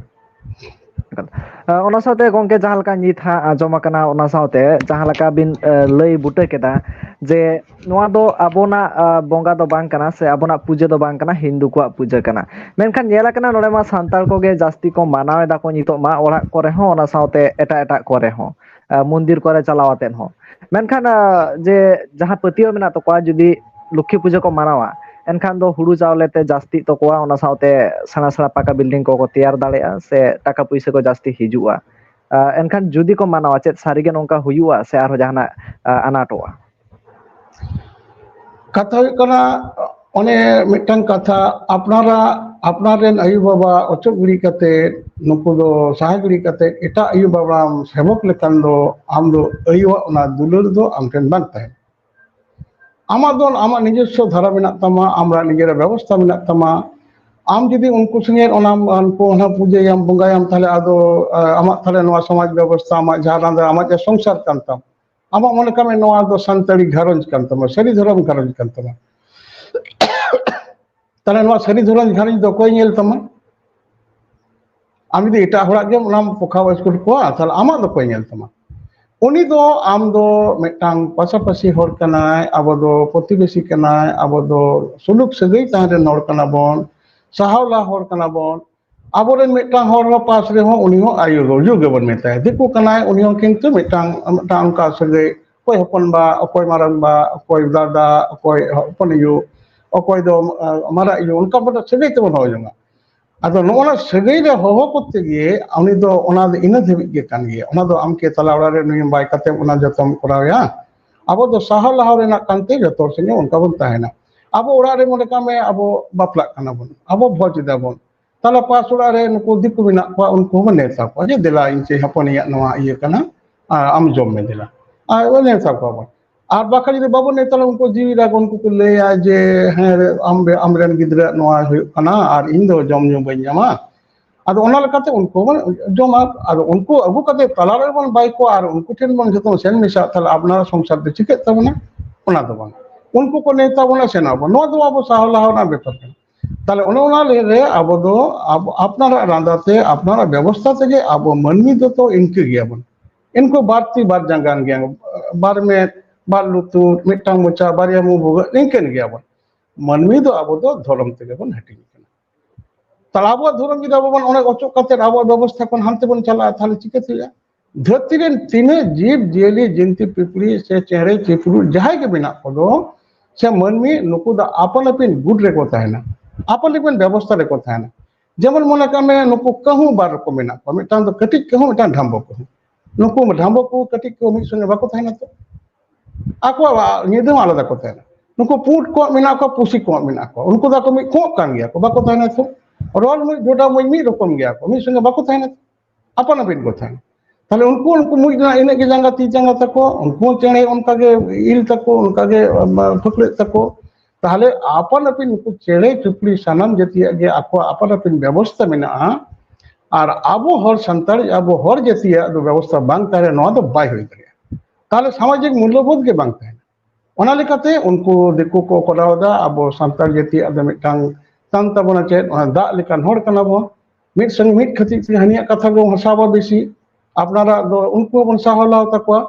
ᱟᱸ, ᱚᱱᱟ ᱥᱟᱶᱛᱮ ᱜᱚᱝᱠᱮ, ᱡᱟᱦᱟᱸ ᱞᱮᱠᱟ ᱱᱤᱛ ᱦᱟᱸᱜ ᱟᱸᱡᱚᱢ ᱟᱠᱟᱱᱟ, ᱚᱱᱟ ᱥᱟᱶᱛᱮ ᱡᱟᱦᱟᱸ ᱞᱮᱠᱟ ᱵᱤᱱ, ᱟᱸ, ᱞᱟᱹᱭ ᱵᱩᱴᱟᱹ ᱠᱮᱫᱟ ᱡᱮ ᱱᱚᱣᱟ ᱫᱚ ᱟᱵᱚᱱᱟᱜ, ᱟᱸ, ᱵᱚᱸᱜᱟ ᱫᱚ ᱵᱟᱝ ᱠᱟᱱᱟ ᱥᱮ ᱟᱵᱚᱱᱟᱜ ᱯᱩᱡᱟᱹ ᱫᱚ ᱵᱟᱝ ᱠᱟᱱᱟ, ᱦᱤᱱᱫᱩ ᱠᱚᱣᱟᱜ ᱯᱩᱡᱟᱹ ᱠᱟᱱᱟ᱾ ᱢᱮᱱᱠᱷᱟᱱ ᱧᱮᱞ ᱟᱠᱟᱱᱟ, ᱱᱚᱰᱮ ᱢᱟ ᱥᱟᱱᱛᱟᱲ ᱠᱚᱜᱮ ᱡᱟᱹᱥᱛᱤ ᱠᱚ ᱢᱟᱱᱟᱣ ᱮᱫᱟ ᱠᱚ ᱱᱤᱛᱚᱜ ᱢᱟ, ᱚᱲᱟᱜ ᱠᱚᱨᱮ ᱦᱚᱸ, ᱚᱱᱟ ᱥᱟᱶᱛᱮ ᱮᱴᱟᱜ ᱮᱴᱟᱜ ᱠᱚᱨᱮ ᱦᱚᱸ, ᱟᱸ, ᱢᱚᱱᱫᱤᱨ ᱠᱚᱨᱮ ᱪᱟᱞᱟᱣ ᱟᱛᱮᱫ ᱦᱚᱸ᱾ ᱢᱮᱱᱠᱷᱟᱱ, ᱟᱸ, ᱡᱮ ᱡᱟᱦᱟᱸ ᱯᱟᱹᱛᱭᱟᱹᱣ ᱢᱮᱱᱟᱜ ᱛᱟᱠᱚᱣᱟ, ᱡᱩᱫᱤ ᱞᱚᱠᱠᱷᱤ ᱯᱩᱡᱟᱹ ᱠᱚ ᱢᱟᱱᱟᱣᱟ, ᱮᱱᱠᱷᱟᱱ ᱫᱚ ᱦᱩᱲᱩ ᱪᱟᱣᱞᱮ ᱛᱮ ᱡᱟᱹᱥᱛᱤᱜ ᱛᱟᱠᱚᱣᱟ, ᱚᱱᱟ ᱥᱟᱶᱛᱮ ᱥᱮᱬᱟ ᱥᱮᱬᱟ ᱯᱟᱠᱟ building ᱠᱚᱠᱚ ᱛᱮᱭᱟᱨ ᱫᱟᱲᱮᱭᱟᱜᱼᱟ, ᱥᱮ ᱴᱟᱠᱟ ᱯᱩᱭᱥᱟᱹ ᱠᱚ ᱡᱟᱹᱥᱛᱤ ᱦᱤᱡᱩᱜᱼᱟ᱾ ᱟᱸ, ᱮᱱᱠᱷᱟᱱ ᱡᱩᱫᱤ ᱠᱚ ᱢᱟᱱᱟᱣᱟ, ᱪᱮᱫ ᱥᱟᱹᱨᱤᱜᱮ ᱱᱚᱝᱠᱟ ᱦᱩᱭᱩᱜᱼᱟ ᱥᱮ ᱟᱨᱦᱚᱸ ᱡᱟᱦᱟᱱᱟᱜ, ᱟᱸ, ᱟᱱᱟᱴᱚᱜᱼᱟ? ᱠᱟᱛᱷᱟ ᱦᱩᱭᱩᱜ ᱠᱟᱱᱟ, ᱚᱱᱮ ᱢᱤᱫᱴᱟᱝ ᱠᱟᱛᱷᱟ, ᱟᱯᱱᱟᱨᱟᱜ, ᱟᱯᱱᱟᱨ ᱨᱮᱱ ᱟᱭᱳ ᱵᱟᱵᱟ ᱚᱪᱚᱜ ᱜᱤᱰᱤ ᱠᱟᱛᱮ, ᱱᱩᱠᱩ ᱫᱚ ᱥᱟᱦᱟ ᱜᱤᱰᱤ ᱠᱟᱛᱮ, ᱮᱴᱟᱜ ᱟᱭᱳ ᱵᱟᱵᱟᱢ ᱥᱮᱵᱚᱠ ᱞᱮᱠᱷᱟᱱ ᱫᱚ ᱟᱢ ᱫᱚ ᱟᱭᱳᱣᱟᱜ ᱚᱱᱟ ᱫᱩᱞᱟᱹᱲ ᱫᱚ ᱟᱢ ᱴᱷᱮᱱ ᱵᱟᱝ ᱛᱟᱦᱮᱱᱟ᱾ ᱟᱢᱟᱜ ᱫᱚ ᱟᱢᱟᱜ ᱱᱤᱡᱚᱥᱥᱚ ᱫᱷᱟᱨᱟ ᱢᱮᱱᱟᱜ ᱛᱟᱢᱟ, ᱟᱢᱟᱜ ᱱᱤᱡᱮᱨᱟᱜ ᱵᱮᱵᱚᱥᱛᱷᱟ ᱢᱮᱱᱟᱜ ᱛᱟᱢᱟ᱾ ᱟᱢ ᱡᱩᱫᱤ ᱩᱱᱠᱩ ᱥᱚᱸᱜᱮ ᱚᱱᱟᱢ, ᱩᱱᱠᱩ ᱚᱱᱟ ᱯᱩᱡᱟᱹᱭᱟᱢ, ᱵᱚᱸᱜᱟᱭᱟᱢ, ᱛᱟᱦᱞᱮ ᱟᱫᱚ, ᱟᱸ, ᱟᱢᱟᱜ ᱛᱟᱦᱞᱮ ᱱᱚᱣᱟ ᱥᱚᱢᱟᱡᱽ ᱵᱮᱵᱚᱥᱛᱷᱟ, ᱟᱢᱟᱜ ᱡᱟᱦᱟᱸ ᱞᱟᱸᱫᱟ, ᱟᱢᱟᱜ ᱡᱟᱦᱟᱸ ᱥᱚᱝᱥᱟᱨ ᱠᱟᱱ ᱛᱟᱢ, ᱟᱢᱟᱜ ᱢᱚᱱᱮ ᱠᱟᱜ ᱢᱮ ᱱᱚᱣᱟ ᱫᱚ ᱥᱟᱱᱛᱟᱲᱤ ᱜᱷᱟᱨᱚᱸᱡᱽ ᱠᱟᱱ ᱛᱟᱢᱟ, ᱥᱟᱹᱨᱤ ᱫᱷᱚᱨᱚᱢ ᱜᱷᱟᱨᱚᱸᱡᱽ ᱠᱟᱱ ᱛᱟᱢᱟ᱾ ᱛᱟᱦᱞᱮ ᱱᱚᱣᱟ ᱥᱟᱹᱨᱤ ᱫᱷᱚᱨᱚᱢ ᱜᱷᱟᱨᱚᱸᱡᱽ ᱫᱚ ᱚᱠᱚᱭ ᱧᱮᱞ ᱛᱟᱢᱟ? ᱟᱢ ᱡᱩᱫᱤ ᱮᱴᱟᱜ ᱦᱚᱲᱟᱜ ᱜᱮᱢ ᱚᱱᱟᱢ ᱯᱚᱠᱷᱟᱣ ᱟᱹᱥᱩᱞ ᱠᱚᱣᱟ, ᱛᱟᱦᱞᱮ ᱟᱢᱟᱜ ᱫᱚ ᱚᱠᱚᱭ ᱧᱮᱞ ᱛᱟᱢᱟ? ᱩᱱᱤ ᱫᱚ, ᱟᱢ ᱫᱚ ᱢᱤᱫᱴᱟᱝ ᱯᱟᱥᱟᱯᱟᱥᱤ ᱦᱚᱲ ᱠᱟᱱᱟᱭ, ᱟᱵᱚ ᱫᱚ ᱯᱨᱚᱛᱤᱵᱮᱥᱤ ᱠᱟᱱᱟᱭ, ᱟᱵᱚ ᱫᱚ ᱥᱩᱞᱩᱠ ᱥᱟᱹᱜᱟᱹᱭ ᱛᱟᱦᱮᱸ ᱨᱮᱱ ᱦᱚᱲ ᱠᱟᱱᱟ ᱵᱚᱱ, ᱥᱟᱦᱟᱣᱞᱟ ᱦᱚᱲ ᱠᱟᱱᱟ ᱵᱚᱱ᱾ ᱟᱵᱚᱨᱮᱱ ᱢᱤᱫᱴᱟᱝ ᱦᱚᱲ ᱦᱚᱸ ᱯᱟᱥ ᱨᱮᱦᱚᱸ ᱩᱱᱤ ᱦᱚᱸ ᱟᱭᱳ ᱜᱮᱵᱚᱱ ᱢᱮᱛᱟᱭᱟ, ᱫᱤᱠᱩ ᱠᱟᱱᱟᱭ, ᱩᱱᱤ ᱦᱚᱸ ᱠᱤᱱᱛᱩ ᱢᱤᱫᱴᱟᱝ, ᱢᱤᱫᱴᱟᱝ ᱚᱱᱠᱟ ᱥᱟᱹᱜᱟᱹᱭ, ᱚᱠᱚᱭ ᱦᱚᱯᱚᱱ ᱵᱟ, ᱚᱠᱚᱭ ᱢᱟᱨᱟᱝ ᱵᱟ, ᱚᱠᱚᱭ ᱫᱟᱫᱟ, ᱚᱠᱚᱭ ᱦᱚᱯᱚᱱ ᱟᱭᱳ, ᱚᱠᱚᱭ ᱫᱚ ᱢᱟᱨᱟᱜ ᱟᱭᱳ, ᱚᱱᱠᱟ ᱢᱤᱫᱴᱟᱝ ᱥᱟᱹᱜᱟᱹᱭ ᱛᱮᱵᱚᱱ ᱦᱚᱦᱚ ᱡᱚᱝᱟ᱾ ᱟᱫᱚ ᱱᱚᱜᱼᱚ ᱱᱟ ᱥᱟᱹᱜᱟᱹᱭ ᱨᱮ ᱦᱚᱦᱚ ᱠᱚᱨᱛᱮ ᱜᱮ ᱩᱱᱤ ᱫᱚ ᱚᱱᱟ ᱫᱚ ᱤᱱᱟᱹ ᱫᱷᱟᱹᱵᱤᱡ ᱜᱮ ᱠᱟᱱ ᱜᱮᱭᱟ᱾ ᱚᱱᱟ ᱫᱚ ᱟᱢ ᱠᱤ ᱛᱟᱞᱟ ᱚᱲᱟᱜ ᱨᱮ ᱱᱩᱭᱮᱢ ᱵᱟᱭ ᱠᱟᱛᱮᱢ ᱚᱱᱟ ᱡᱚᱛᱚᱢ ᱠᱚᱨᱟᱣᱮᱭᱟ? ᱟᱵᱚ ᱫᱚ ᱥᱟᱦᱟᱣ ᱞᱟᱦᱟᱣ ᱨᱮᱱᱟᱜ ᱠᱟᱱᱛᱮ ᱡᱚᱛᱚ ᱦᱚᱲ ᱥᱚᱸᱜᱮ ᱚᱱᱠᱟ ᱵᱚᱱ ᱛᱟᱦᱮᱱᱟ᱾ ᱟᱵᱚ ᱚᱲᱟᱜ ᱨᱮ ᱢᱚᱱᱮ ᱠᱟᱜ ᱢᱮ ᱟᱵᱚ ᱵᱟᱯᱞᱟᱜ ᱠᱟᱱᱟ ᱵᱚᱱ, ᱟᱵᱚ ᱵᱷᱚᱡᱽ ᱮᱫᱟ ᱵᱚᱱ, ᱛᱟᱦᱞᱮ ᱯᱟᱥ ᱚᱲᱟᱜ ᱨᱮ ᱱᱩᱠᱩ ᱫᱤᱠᱩ ᱢᱮᱱᱟᱜ ᱠᱚᱣᱟ, ᱩᱱᱠᱩ ᱦᱚᱸᱵᱚᱱ ᱱᱮᱣᱛᱟ ᱠᱚᱣᱟ ᱡᱮ ᱫᱮᱞᱟ ᱤᱧ ᱪᱮ ᱦᱚᱯᱚᱱᱤᱭᱟᱜ ᱱᱚᱣᱟ ᱤᱭᱟᱹ ᱠᱟᱱᱟ, ᱟᱢ ᱡᱚᱢ ᱢᱮ ᱫᱮᱞᱟ, ᱟᱨ ᱱᱮᱣᱛᱟ ᱠᱚᱣᱟ ᱵᱚᱱ᱾ ᱟᱨ ᱵᱟᱠᱷᱟᱱ ᱡᱩᱫᱤ ᱵᱟᱵᱚᱱ ᱱᱮᱣᱛᱟ ᱞᱮᱠᱷᱟᱱ ᱩᱱᱠᱩ ᱡᱤᱣᱤ ᱨᱟᱜ, ᱩᱱᱠᱩ ᱠᱚ ᱞᱟᱹᱭᱟ ᱡᱮ ᱦᱮᱸ ᱟᱢ, ᱟᱢᱨᱮᱱ ᱜᱤᱫᱽᱨᱟᱹ ᱱᱚᱣᱟ ᱦᱩᱭᱩᱜ ᱠᱟᱱᱟ ᱟᱨ ᱤᱧ ᱫᱚ ᱡᱚᱢ ᱧᱩ ᱵᱟᱹᱧ ᱧᱟᱢᱟ᱾ ᱟᱫᱚ ᱚᱱᱟ ᱞᱮᱠᱟᱛᱮ ᱩᱱᱠᱩ ᱵᱚᱱ ᱡᱚᱢᱟ᱾ ᱟᱫᱚ ᱩᱱᱠᱩ ᱟᱹᱜᱩ ᱠᱟᱛᱮ ᱛᱟᱞᱟ ᱨᱮᱵᱚᱱ ᱵᱟᱭ ᱠᱚᱣᱟ ᱟᱨ ᱩᱱᱠᱩ ᱴᱷᱮᱱ ᱵᱚᱱ ᱡᱚᱛᱚ ᱥᱮᱱ ᱢᱮᱥᱟᱜ, ᱛᱟᱦᱞᱮ ᱟᱯᱱᱟᱨᱟᱜ ᱥᱚᱝᱥᱟᱨ ᱫᱚ ᱪᱤᱠᱟᱹᱜ ᱛᱟᱵᱚᱱᱟ? ᱚᱱᱟ ᱫᱚ ᱵᱟᱝ᱾ ᱩᱱᱠᱩ ᱠᱚ ᱱᱮᱣᱛᱟ ᱵᱚᱱᱟ, ᱥᱮᱱᱚᱜ ᱟᱵᱚᱱ, ᱱᱚᱣᱟ ᱫᱚ ᱟᱵᱚ ᱥᱟᱦᱟᱣ ᱞᱟᱦᱟᱣ ᱨᱮᱱᱟᱜ ᱵᱮᱯᱟᱨ ᱠᱟᱱᱟ᱾ ᱛᱟᱦᱞᱮ ᱚᱱᱮ ᱚᱱᱟ ᱞᱟᱹᱭ ᱨᱮ ᱟᱵᱚ ᱫᱚ ᱟᱵᱚ ᱟᱯᱱᱟᱨᱟᱜ ᱨᱟᱸᱫᱟ ᱛᱮ, ᱟᱯᱱᱟᱨᱟᱜ ᱵᱮᱵᱚᱥᱛᱷᱟ ᱛᱮᱜᱮ ᱟᱵᱚ ᱢᱟᱹᱱᱢᱤ ᱫᱚ ᱛᱚ ᱤᱱᱠᱟᱹ ᱜᱮᱭᱟᱵᱚᱱ᱾ ᱩᱱᱠᱩ ᱵᱟᱨ ᱛᱤ ᱵᱟᱨ ᱡᱟᱸᱜᱟᱱ ᱜᱮᱭᱟ, ᱵᱟᱨ ᱢᱮᱫ, ᱵᱟᱨ ᱞᱩᱛᱩᱨ, ᱢᱤᱫᱴᱟᱝ ᱢᱚᱪᱟ, ᱵᱟᱨᱭᱟ ᱢᱩ, ᱵᱷᱩᱜᱟᱹᱜ, ᱱᱤᱝᱠᱟᱹᱱ ᱜᱮᱭᱟᱵᱚᱱ᱾ ᱢᱟᱹᱱᱢᱤ ᱫᱚ ᱟᱵᱚ ᱫᱚ ᱫᱷᱚᱨᱚᱢ ᱛᱮᱜᱮ ᱵᱚᱱ ᱦᱟᱹᱴᱤᱧ ᱠᱟᱱᱟ᱾ ᱛᱟᱦᱞᱮ ᱟᱵᱚᱣᱟᱜ ᱫᱷᱚᱨᱚᱢ ᱡᱩᱫᱤ ᱟᱵᱚ ᱵᱚᱱ ᱚᱱᱮ ᱚᱪᱚᱜ ᱠᱟᱛᱮ ᱟᱵᱚᱣᱟᱜ ᱵᱮᱵᱚᱥᱛᱷᱟ ᱠᱷᱚᱱ ᱦᱟᱱᱛᱮ ᱵᱚᱱ ᱪᱟᱞᱟᱜᱼᱟ, ᱛᱟᱦᱞᱮ ᱪᱤᱠᱟᱹᱛᱮ ᱦᱩᱭᱩᱜᱼᱟ? ᱫᱷᱟᱹᱨᱛᱤ ᱨᱮᱱ ᱛᱤᱱᱟᱹᱜ ᱡᱤᱵᱽ ᱡᱤᱭᱟᱹᱞᱤ, ᱡᱤᱱᱛᱤ ᱯᱤᱯᱤᱲᱤ ᱥᱮ ᱪᱮᱬᱮ ᱪᱤᱯᱨᱩᱫ ᱡᱟᱦᱟᱸᱭ ᱜᱮ ᱢᱮᱱᱟᱜ ᱠᱚᱫᱚ, ᱥᱮ ᱢᱟᱹᱱᱢᱤ, ᱱᱩᱠᱩ ᱫᱚ ᱟᱯᱟᱱ ᱟᱹᱯᱤᱱ ᱜᱩᱴ ᱨᱮᱠᱚ ᱛᱟᱦᱮᱱᱟ, ᱟᱯᱟᱱ ᱟᱹᱯᱤᱱ ᱵᱮᱵᱚᱥᱛᱷᱟ ᱨᱮᱠᱚ ᱛᱟᱦᱮᱱᱟ᱾ ᱡᱮᱢᱚᱱ ᱢᱚᱱᱮ ᱠᱟᱜ ᱢᱮ, ᱱᱩᱠᱩ ᱠᱟᱹᱦᱩ ᱵᱟᱨ ᱨᱚᱠᱚᱢ ᱢᱮᱱᱟᱜ ᱠᱚᱣᱟ, ᱢᱤᱫᱴᱟᱝ ᱫᱚ ᱠᱟᱹᱴᱤᱡ ᱠᱟᱹᱦᱩ, ᱢᱤᱫᱴᱟᱝ ᱰᱷᱟᱢᱵᱚ ᱠᱟᱹᱦᱩ᱾ ᱱᱩᱠᱩ ᱰᱷᱟᱢᱵᱚ ᱠᱚ ᱠᱟᱹᱴᱤᱡ ᱠᱚ ᱢᱤᱫ ᱥᱚᱸᱜᱮ ᱵᱟᱠᱚ ᱛᱟᱦᱮᱱᱟ ᱛᱚ, ᱟᱠᱚᱣᱟᱜ ᱧᱤᱫᱟᱹ ᱦᱚᱸ ᱟᱞᱟᱫᱟ ᱠᱚ ᱛᱟᱦᱮᱱᱟ᱾ ᱱᱩᱠᱩ ᱯᱩᱸᱰ ᱠᱚᱸᱜ ᱢᱮᱱᱟᱜ ᱠᱚᱣᱟ, ᱯᱩᱥᱤ ᱠᱚᱸᱜ ᱢᱮᱱᱟᱜ ᱠᱚᱣᱟ, ᱩᱱᱠᱩ ᱫᱚ ᱟᱠᱚ ᱢᱤᱫ ᱠᱚᱸᱜ ᱠᱟᱱ ᱜᱮᱭᱟ ᱠᱚ, ᱵᱟᱠᱚ ᱛᱟᱦᱮᱱᱟ ᱛᱚ᱾ ᱨᱚᱞ ᱢᱩᱡ ᱰᱷᱚᱰᱟ ᱢᱩᱡ ᱢᱤᱫ ᱨᱚᱠᱚᱢ ᱜᱮᱭᱟ ᱠᱚ, ᱢᱤᱫ ᱥᱚᱸᱜᱮ ᱵᱟᱠᱚ ᱛᱟᱦᱮᱱᱟ, ᱟᱯᱟᱱ ᱟᱹᱯᱤᱱ ᱠᱚ ᱛᱟᱦᱮᱱᱟ᱾ ᱛᱟᱦᱞᱮ ᱩᱱᱠᱩ, ᱩᱱᱠᱩ ᱢᱩᱡ ᱨᱮᱱᱟᱜ ᱤᱱᱟᱹᱜ ᱜᱮ ᱡᱟᱸᱜᱟ ᱛᱤ ᱡᱟᱸᱜᱟ ᱛᱟᱠᱚ, ᱩᱱᱠᱩ ᱦᱚᱸ ᱪᱮᱬᱮ ᱚᱱᱠᱟ ᱜᱮ ᱤᱞ ᱛᱟᱠᱚ, ᱚᱱᱠᱟ ᱜᱮ, ᱟᱢ, ᱯᱷᱟᱹᱠᱲᱟᱹᱜ ᱛᱟᱠᱚ᱾ ᱛᱟᱦᱞᱮ ᱟᱯᱟᱱ ᱟᱹᱯᱤᱱ ᱱᱩᱠᱩ ᱪᱮᱬᱮ ᱪᱩᱯᱲᱤ ᱥᱟᱱᱟᱢ ᱡᱟᱹᱛᱤᱭᱟᱜ ᱜᱮ ᱟᱠᱚᱣᱟᱜ ᱟᱯᱟᱱ ᱟᱹᱯᱤᱱ ᱵᱮᱵᱚᱥᱛᱷᱟ ᱢᱮᱱᱟᱜᱼᱟ᱾ ᱟᱨ ᱟᱵᱚ ᱦᱚᱲ ᱥᱟᱱᱛᱟᱲ, ᱟᱵᱚ ᱦᱚᱲ ᱡᱟᱹᱛᱤᱭᱟᱜ ᱫᱚ ᱵᱮᱵᱚᱥᱛᱷᱟ ᱵᱟᱝ ᱛᱟᱦᱮᱸ ᱞᱮᱱ ᱱᱚᱣᱟ ᱫᱚ ᱵᱟᱭ ᱦᱩᱭ ᱫᱟᱲᱮᱭᱟᱜᱼᱟ᱾ ᱛᱟᱦᱞᱮ ᱥᱟᱢᱟᱡᱤᱠ ᱢᱩᱞᱞᱚᱵᱳᱫᱷ ᱜᱮ ᱵᱟᱝ ᱛᱟᱦᱮᱱᱟ᱾ ᱚᱱᱟ ᱞᱮᱠᱟᱛᱮ ᱩᱱᱠᱩ ᱫᱤᱠᱩ ᱠᱚ ᱠᱚᱨᱟᱣ ᱮᱫᱟ, ᱟᱵᱚ ᱥᱟᱱᱛᱟᱲ ᱡᱟᱹᱛᱤᱭᱟᱜ ᱫᱚ ᱢᱤᱫᱴᱟᱝ ᱠᱟᱱ ᱛᱟᱵᱚᱱᱟ ᱪᱮᱫ, ᱚᱱᱟ ᱫᱟᱜ ᱞᱮᱠᱟᱱ ᱦᱚᱲ ᱠᱟᱱᱟ ᱵᱚᱱ᱾ ᱢᱤᱫ ᱥᱚᱝ ᱢᱤᱫ ᱠᱷᱟᱹᱛᱤᱨ ᱛᱮ ᱦᱟᱹᱱᱤᱭᱟᱜ ᱠᱟᱛᱷᱟ ᱵᱚᱱ ᱦᱟᱥᱟᱣᱟ ᱵᱮᱥᱤ, ᱟᱯᱱᱟᱨᱟᱜ ᱫᱚ ᱩᱱᱠᱩ ᱦᱚᱸᱵᱚᱱ ᱥᱟᱦᱟᱣ ᱞᱟᱦᱟᱣ ᱛᱟᱠᱚᱣᱟ᱾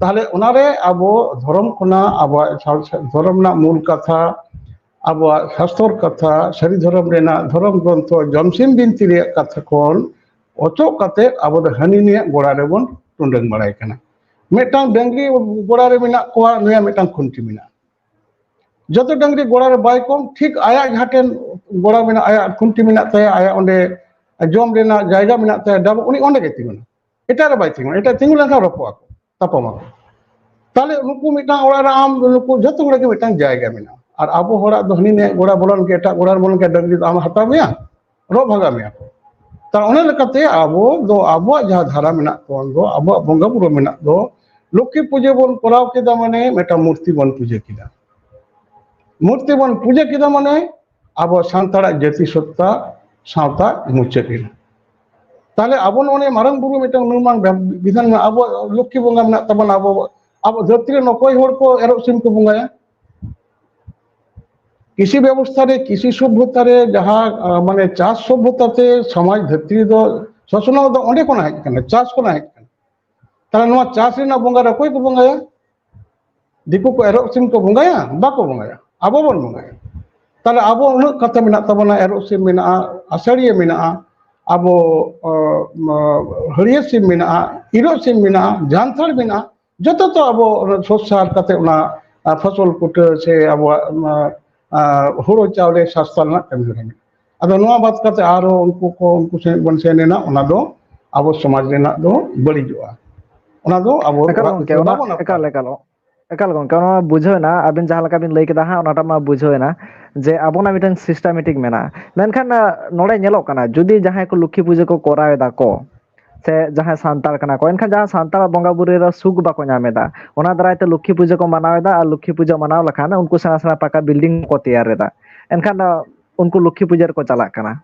ᱛᱟᱦᱚᱞᱮ ᱚᱱᱟᱨᱮ ᱟᱵᱚ ᱫᱷᱚᱨᱚᱢ ᱠᱷᱚᱱᱟᱜ, ᱟᱵᱚᱣᱟᱜ ᱥᱟᱶ-, ᱫᱷᱚᱨᱚᱢ ᱨᱮᱱᱟᱜ ᱢᱩᱞ ᱠᱟᱛᱷᱟ, ᱟᱵᱚᱣᱟᱜ ᱥᱟᱥᱛᱚᱨ ᱠᱟᱛᱷᱟ, ᱥᱟᱹᱨᱤ ᱫᱷᱚᱨᱚᱢ ᱨᱮᱱᱟᱜ ᱫᱷᱚᱨᱚᱢ ᱜᱨᱚᱱᱛᱷᱚ ᱡᱚᱢᱥᱤᱢ ᱵᱤᱱᱛᱤ ᱨᱮᱭᱟᱜ ᱠᱟᱛᱷᱟ ᱠᱷᱚᱱ ᱚᱪᱚᱜ ᱠᱟᱛᱮ ᱟᱵᱚ ᱫᱚ ᱦᱟᱹᱱᱤ ᱱᱤᱭᱟᱜ ᱜᱚᱲᱟ ᱨᱮᱵᱚᱱ ᱴᱩᱰᱟᱹᱝ ᱵᱟᱲᱟᱭ ᱠᱟᱱᱟ᱾ ᱢᱤᱫᱴᱟᱝ ᱰᱟᱹᱝᱨᱤ ᱜᱚᱲᱟ ᱨᱮ ᱢᱮᱱᱟᱜ ᱠᱚᱣᱟ, ᱱᱩᱭᱟᱜ ᱢᱤᱫᱴᱟᱝ ᱠᱷᱩᱱᱴᱤ ᱢᱮᱱᱟᱜᱼᱟ᱾ ᱡᱚᱛᱚ ᱰᱟᱹᱝᱨᱤ ᱜᱚᱲᱟ ᱨᱮ ᱵᱟᱭ ᱠᱚᱢ, ᱴᱷᱤᱠ ᱟᱭᱟᱜ ᱡᱟᱦᱟᱸ ᱴᱷᱮᱱ ᱜᱚᱲᱟ ᱢᱮᱱᱟᱜᱼᱟ, ᱟᱭᱟᱜ ᱠᱷᱩᱱᱴᱤ ᱢᱮᱱᱟᱜ ᱛᱟᱭᱟ, ᱟᱭᱟᱜ ᱚᱸᱰᱮ ᱡᱚᱢ ᱨᱮᱱᱟᱜ ᱡᱟᱭᱜᱟ ᱢᱮᱱᱟᱜ ᱛᱟᱭᱟ, ᱰᱟᱵᱚ, ᱩᱱᱤ ᱚᱸᱰᱮ ᱜᱮ ᱛᱤᱸᱜᱩᱱᱟ, ᱮᱴᱟᱜ ᱨᱮ ᱵᱟᱭ ᱛᱤᱸᱜᱩᱱᱟ᱾ ᱮᱴᱟᱜ ᱛᱤᱸᱜᱩ ᱞᱮᱱᱠᱷᱟᱱ ᱨᱚᱯᱚᱜ ᱟᱠᱚ, ᱛᱟᱯᱟᱢ ᱟᱠᱚ᱾ ᱛᱟᱦᱞᱮ ᱱᱩᱠᱩ ᱢᱤᱫᱴᱟᱝ ᱚᱲᱟᱜ ᱨᱮ ᱟᱢ, ᱱᱩᱠᱩ ᱡᱚᱛᱚ ᱦᱚᱲ ᱜᱮ ᱢᱤᱫᱴᱟᱝ ᱡᱟᱭᱜᱟ ᱢᱮᱱᱟᱜᱼᱟ, ᱟᱨ ᱟᱵᱚ ᱦᱚᱲᱟᱜ ᱫᱚ ᱦᱟᱹᱱᱤ ᱱᱤᱭᱟᱹ ᱜᱚᱲᱟ ᱵᱚᱞᱚᱱ ᱜᱮ, ᱮᱴᱟᱜ ᱜᱚᱲᱟ ᱨᱮ ᱵᱚᱞᱚᱱ ᱜᱮ ᱰᱟᱹᱝᱨᱤ ᱫᱚ ᱟᱢ ᱦᱟᱛᱟᱣ ᱢᱮᱭᱟ, ᱨᱚᱜ ᱵᱷᱟᱜᱟᱣ ᱢᱮᱭᱟ ᱠᱚ᱾ ᱛᱟ ᱚᱱᱟ ᱞᱮᱠᱟᱛᱮ ᱟᱵᱚ ᱫᱚ ᱟᱵᱚᱣᱟᱜ ᱡᱟᱦᱟᱸ ᱫᱷᱟᱨᱟ ᱢᱮᱱᱟᱜ ᱛᱟᱵᱚᱱ ᱫᱚ, ᱟᱵᱚᱣᱟᱜ ᱵᱚᱸᱜᱟ ᱵᱩᱨᱩ ᱢᱮᱱᱟᱜ ᱫᱚ, ᱞᱚᱠᱠᱷᱤ ᱯᱩᱡᱟᱹ ᱵᱚᱱ ᱠᱚᱨᱟᱣ ᱠᱮᱫᱟ ᱢᱟᱱᱮ ᱢᱤᱫᱴᱟᱝ ᱢᱩᱨᱛᱤ ᱵᱚᱱ ᱯᱩᱡᱟᱹ ᱠᱮᱫᱟ᱾ ᱢᱩᱨᱛᱤ ᱵᱚᱱ ᱯᱩᱡᱟᱹ ᱠᱮᱫᱟ ᱢᱟᱱᱮ ᱟᱵᱚ ᱥᱟᱱᱛᱟᱲᱟᱜ ᱡᱟᱹᱛᱤ ᱥᱚᱛᱛᱟ ᱥᱟᱶᱛᱟ ᱢᱩᱪᱟᱹᱫ ᱮᱱᱟ᱾ ᱛᱟᱦᱞᱮ ᱟᱵᱚ ᱱᱚᱜᱼᱚᱭ ᱢᱟᱨᱟᱝ ᱵᱩᱨᱩ ᱢᱤᱫᱴᱟᱝ ᱱᱩᱱ ᱢᱟᱨᱟᱝ ᱵᱤᱫᱷᱟᱱ ᱢᱮᱱᱟᱜᱼᱟ, ᱟᱵᱚᱣᱟᱜ ᱞᱚᱠᱠᱷᱤ ᱵᱚᱸᱜᱟ ᱢᱮᱱᱟᱜ ᱛᱟᱵᱚᱱᱟ, ᱟᱵᱚ, ᱟᱵᱚ ᱫᱷᱟᱹᱨᱛᱤ ᱨᱮ ᱚᱠᱚᱭ ᱦᱚᱲ ᱠᱚ ᱮᱨᱚᱜ ᱥᱤᱢ ᱠᱚ ᱵᱚᱸᱜᱟᱭᱟ? ᱠᱨᱤᱥᱤ ᱵᱮᱵᱚᱥᱛᱷᱟ ᱨᱮ, ᱠᱨᱤᱥᱤ ᱥᱚᱵᱷᱚᱛᱟ ᱨᱮ ᱡᱟᱦᱟᱸ, ᱟᱸ, ᱢᱟᱱᱮ ᱪᱟᱥ ᱥᱚᱵᱷᱚᱛᱟ ᱛᱮ ᱥᱚᱢᱟᱡᱽ ᱫᱷᱟᱹᱨᱛᱤ ᱨᱮᱫᱚ ᱥᱚᱥᱱᱚᱜ ᱫᱚ ᱚᱸᱰᱮ ᱠᱷᱚᱱᱟᱜ ᱦᱮᱡ ᱟᱠᱟᱱᱟ, ᱪᱟᱥ ᱠᱷᱚᱱᱟᱜ ᱦᱮᱡ ᱟᱠᱟᱱᱟ᱾ ᱛᱟᱦᱞᱮ ᱱᱚᱣᱟ ᱪᱟᱥ ᱨᱮᱱᱟᱜ ᱵᱚᱸᱜᱟ ᱨᱮ ᱚᱠᱚᱭ ᱠᱚ ᱵᱚᱸᱜᱟᱭᱟ? ᱫᱤᱠᱩ ᱠᱚ ᱮᱨᱚᱜ ᱥᱤᱢ ᱠᱚ ᱵᱚᱸᱜᱟᱭᱟ? ᱵᱟᱠᱚ ᱵᱚᱸᱜᱟᱭᱟ, ᱟᱵᱚ ᱵᱚᱱ ᱵᱚᱸᱜᱟᱭᱟ᱾ ᱛᱟᱦᱞᱮ ᱟᱵᱚ ᱩᱱᱟᱹᱜ ᱠᱟᱛᱷᱟ ᱢᱮᱱᱟᱜ ᱛᱟᱵᱚᱱᱟ, ᱮᱨᱚᱜ ᱥᱤᱢ ᱢᱮᱱᱟᱜᱼᱟ, ᱟᱥᱟᱲᱤᱭᱟᱹ ᱢᱮᱱᱟᱜᱼᱟ, ᱟᱵᱚ, ᱚ, ᱢᱟ, ᱦᱟᱹᱲᱭᱟᱹ ᱥᱤᱢ ᱢᱮᱱᱟᱜᱼᱟ, ᱤᱨᱚᱜ ᱥᱤᱢ ᱢᱮᱱᱟᱜᱼᱟ, ᱡᱟᱱᱛᱷᱟᱲ ᱢᱮᱱᱟᱜᱼᱟ, ᱡᱚᱛᱚ ᱛᱚ ᱟᱵᱚ ᱚᱱᱟ ᱥᱚᱥᱟᱨ ᱠᱟᱛᱮ ᱚᱱᱟ, ᱟ, ᱯᱷᱚᱥᱚᱞ ᱠᱩᱴᱟᱹ ᱥᱮ ᱟᱵᱚᱣᱟᱜ, ᱚᱱᱟ, ᱟ, ᱦᱩᱲᱩ ᱪᱟᱣᱞᱮ ᱥᱟᱥᱛᱟ ᱨᱮᱱᱟᱜ ᱠᱟᱹᱢᱤ ᱦᱚᱨᱟ ᱢᱮᱱᱟᱜᱼᱟ᱾ ᱟᱫᱚ ᱱᱚᱣᱟ ᱵᱟᱫ ᱠᱟᱛᱮ ᱟᱨᱦᱚᱸ ᱩᱱᱠᱩ ᱠᱚ, ᱩᱱᱠᱩ ᱥᱮᱫ ᱵᱚᱱ ᱥᱮᱱ ᱮᱱᱟ, ᱚᱱᱟ ᱫᱚ ᱟᱵᱚ ᱥᱚᱢᱟᱡᱽ ᱨᱮᱱᱟᱜ ᱫᱚ ᱵᱟᱹᱲᱤᱡᱚᱜᱼᱟ᱾ ᱚᱱᱟ ᱫᱚ ᱟᱵᱚ ᱮᱠᱟᱞ ᱚᱲᱟᱜ ᱜᱚᱝᱠᱮ, ᱵᱷᱤᱛᱤᱨ ᱚᱱᱟ ᱵᱟᱵᱚᱱ ᱟᱴᱠᱟᱨᱟ᱾ ᱮᱠᱟᱞ, ᱮᱠᱟᱞ, ᱮᱠᱟᱞ ᱜᱚᱝᱠᱮ, ᱚᱱᱟ ᱢᱟ ᱵᱩᱡᱷᱟᱹᱣ ᱮᱱᱟ, ᱟᱵᱤᱱ ᱡᱟᱦᱟᱸ ᱞᱮᱠᱟ ᱵᱤᱱ ᱞᱟᱹᱭ ᱠᱮᱫᱟ ᱦᱟᱸᱜ, ᱚᱱᱟᱴᱟᱜ ᱢᱟ ᱵᱩᱡᱷᱟᱹᱣ ᱮᱱᱟ ᱡᱮ ᱟᱵᱚᱱᱟᱜ ᱢᱤᱫᱴᱟᱝ systematic ᱢᱮᱱᱟᱜᱼᱟ᱾ ᱢᱮᱱᱠᱷᱟᱱ, ᱟ, ᱱᱚᱰᱮ ᱧᱮᱞᱚᱜ ᱠᱟᱱᱟ, ᱡᱩᱫᱤ ᱡᱟᱦᱟᱸᱭ ᱠᱚ ᱞᱚᱠᱠᱷᱤ ᱯᱩᱡᱟᱹ ᱠᱚ ᱠᱚᱨᱟᱣ ᱮᱫᱟ ᱠᱚ, ᱥᱮ ᱡᱟᱦᱟᱸᱭ ᱥᱟᱱᱛᱟᱲ ᱠᱟᱱᱟ ᱠᱚ, ᱮᱱᱠᱷᱟᱱ ᱡᱟᱦᱟᱸ ᱥᱟᱱᱛᱟᱲᱟᱜ ᱵᱚᱸᱜᱟ ᱵᱩᱨᱩ ᱨᱮ ᱥᱩᱠ ᱵᱟᱠᱚ ᱧᱟᱢ ᱮᱫᱟ, ᱚᱱᱟ ᱫᱟᱨᱟᱭ ᱛᱮ ᱞᱚᱠᱠᱷᱤ ᱯᱩᱡᱟᱹ ᱠᱚ ᱢᱟᱱᱟᱣ ᱮᱫᱟ, ᱟᱨ ᱞᱚᱠᱠᱷᱤ ᱯᱩᱡᱟᱹ ᱢᱟᱱᱟᱣ ᱞᱮᱠᱷᱟᱱ ᱩᱱᱠᱩ ᱥᱮᱬᱟ ᱥᱮᱬᱟ ᱯᱟᱠᱟ building ᱠᱚ ᱛᱮᱭᱟᱨ ᱮᱫᱟ᱾ ᱮᱱᱠᱷᱟᱱ, ᱟ, ᱩᱱᱠᱩ ᱞᱚᱠᱠᱷᱤ ᱯᱩᱡᱟᱹ ᱨᱮᱠᱚ ᱪᱟᱞᱟᱜ ᱠᱟᱱᱟ᱾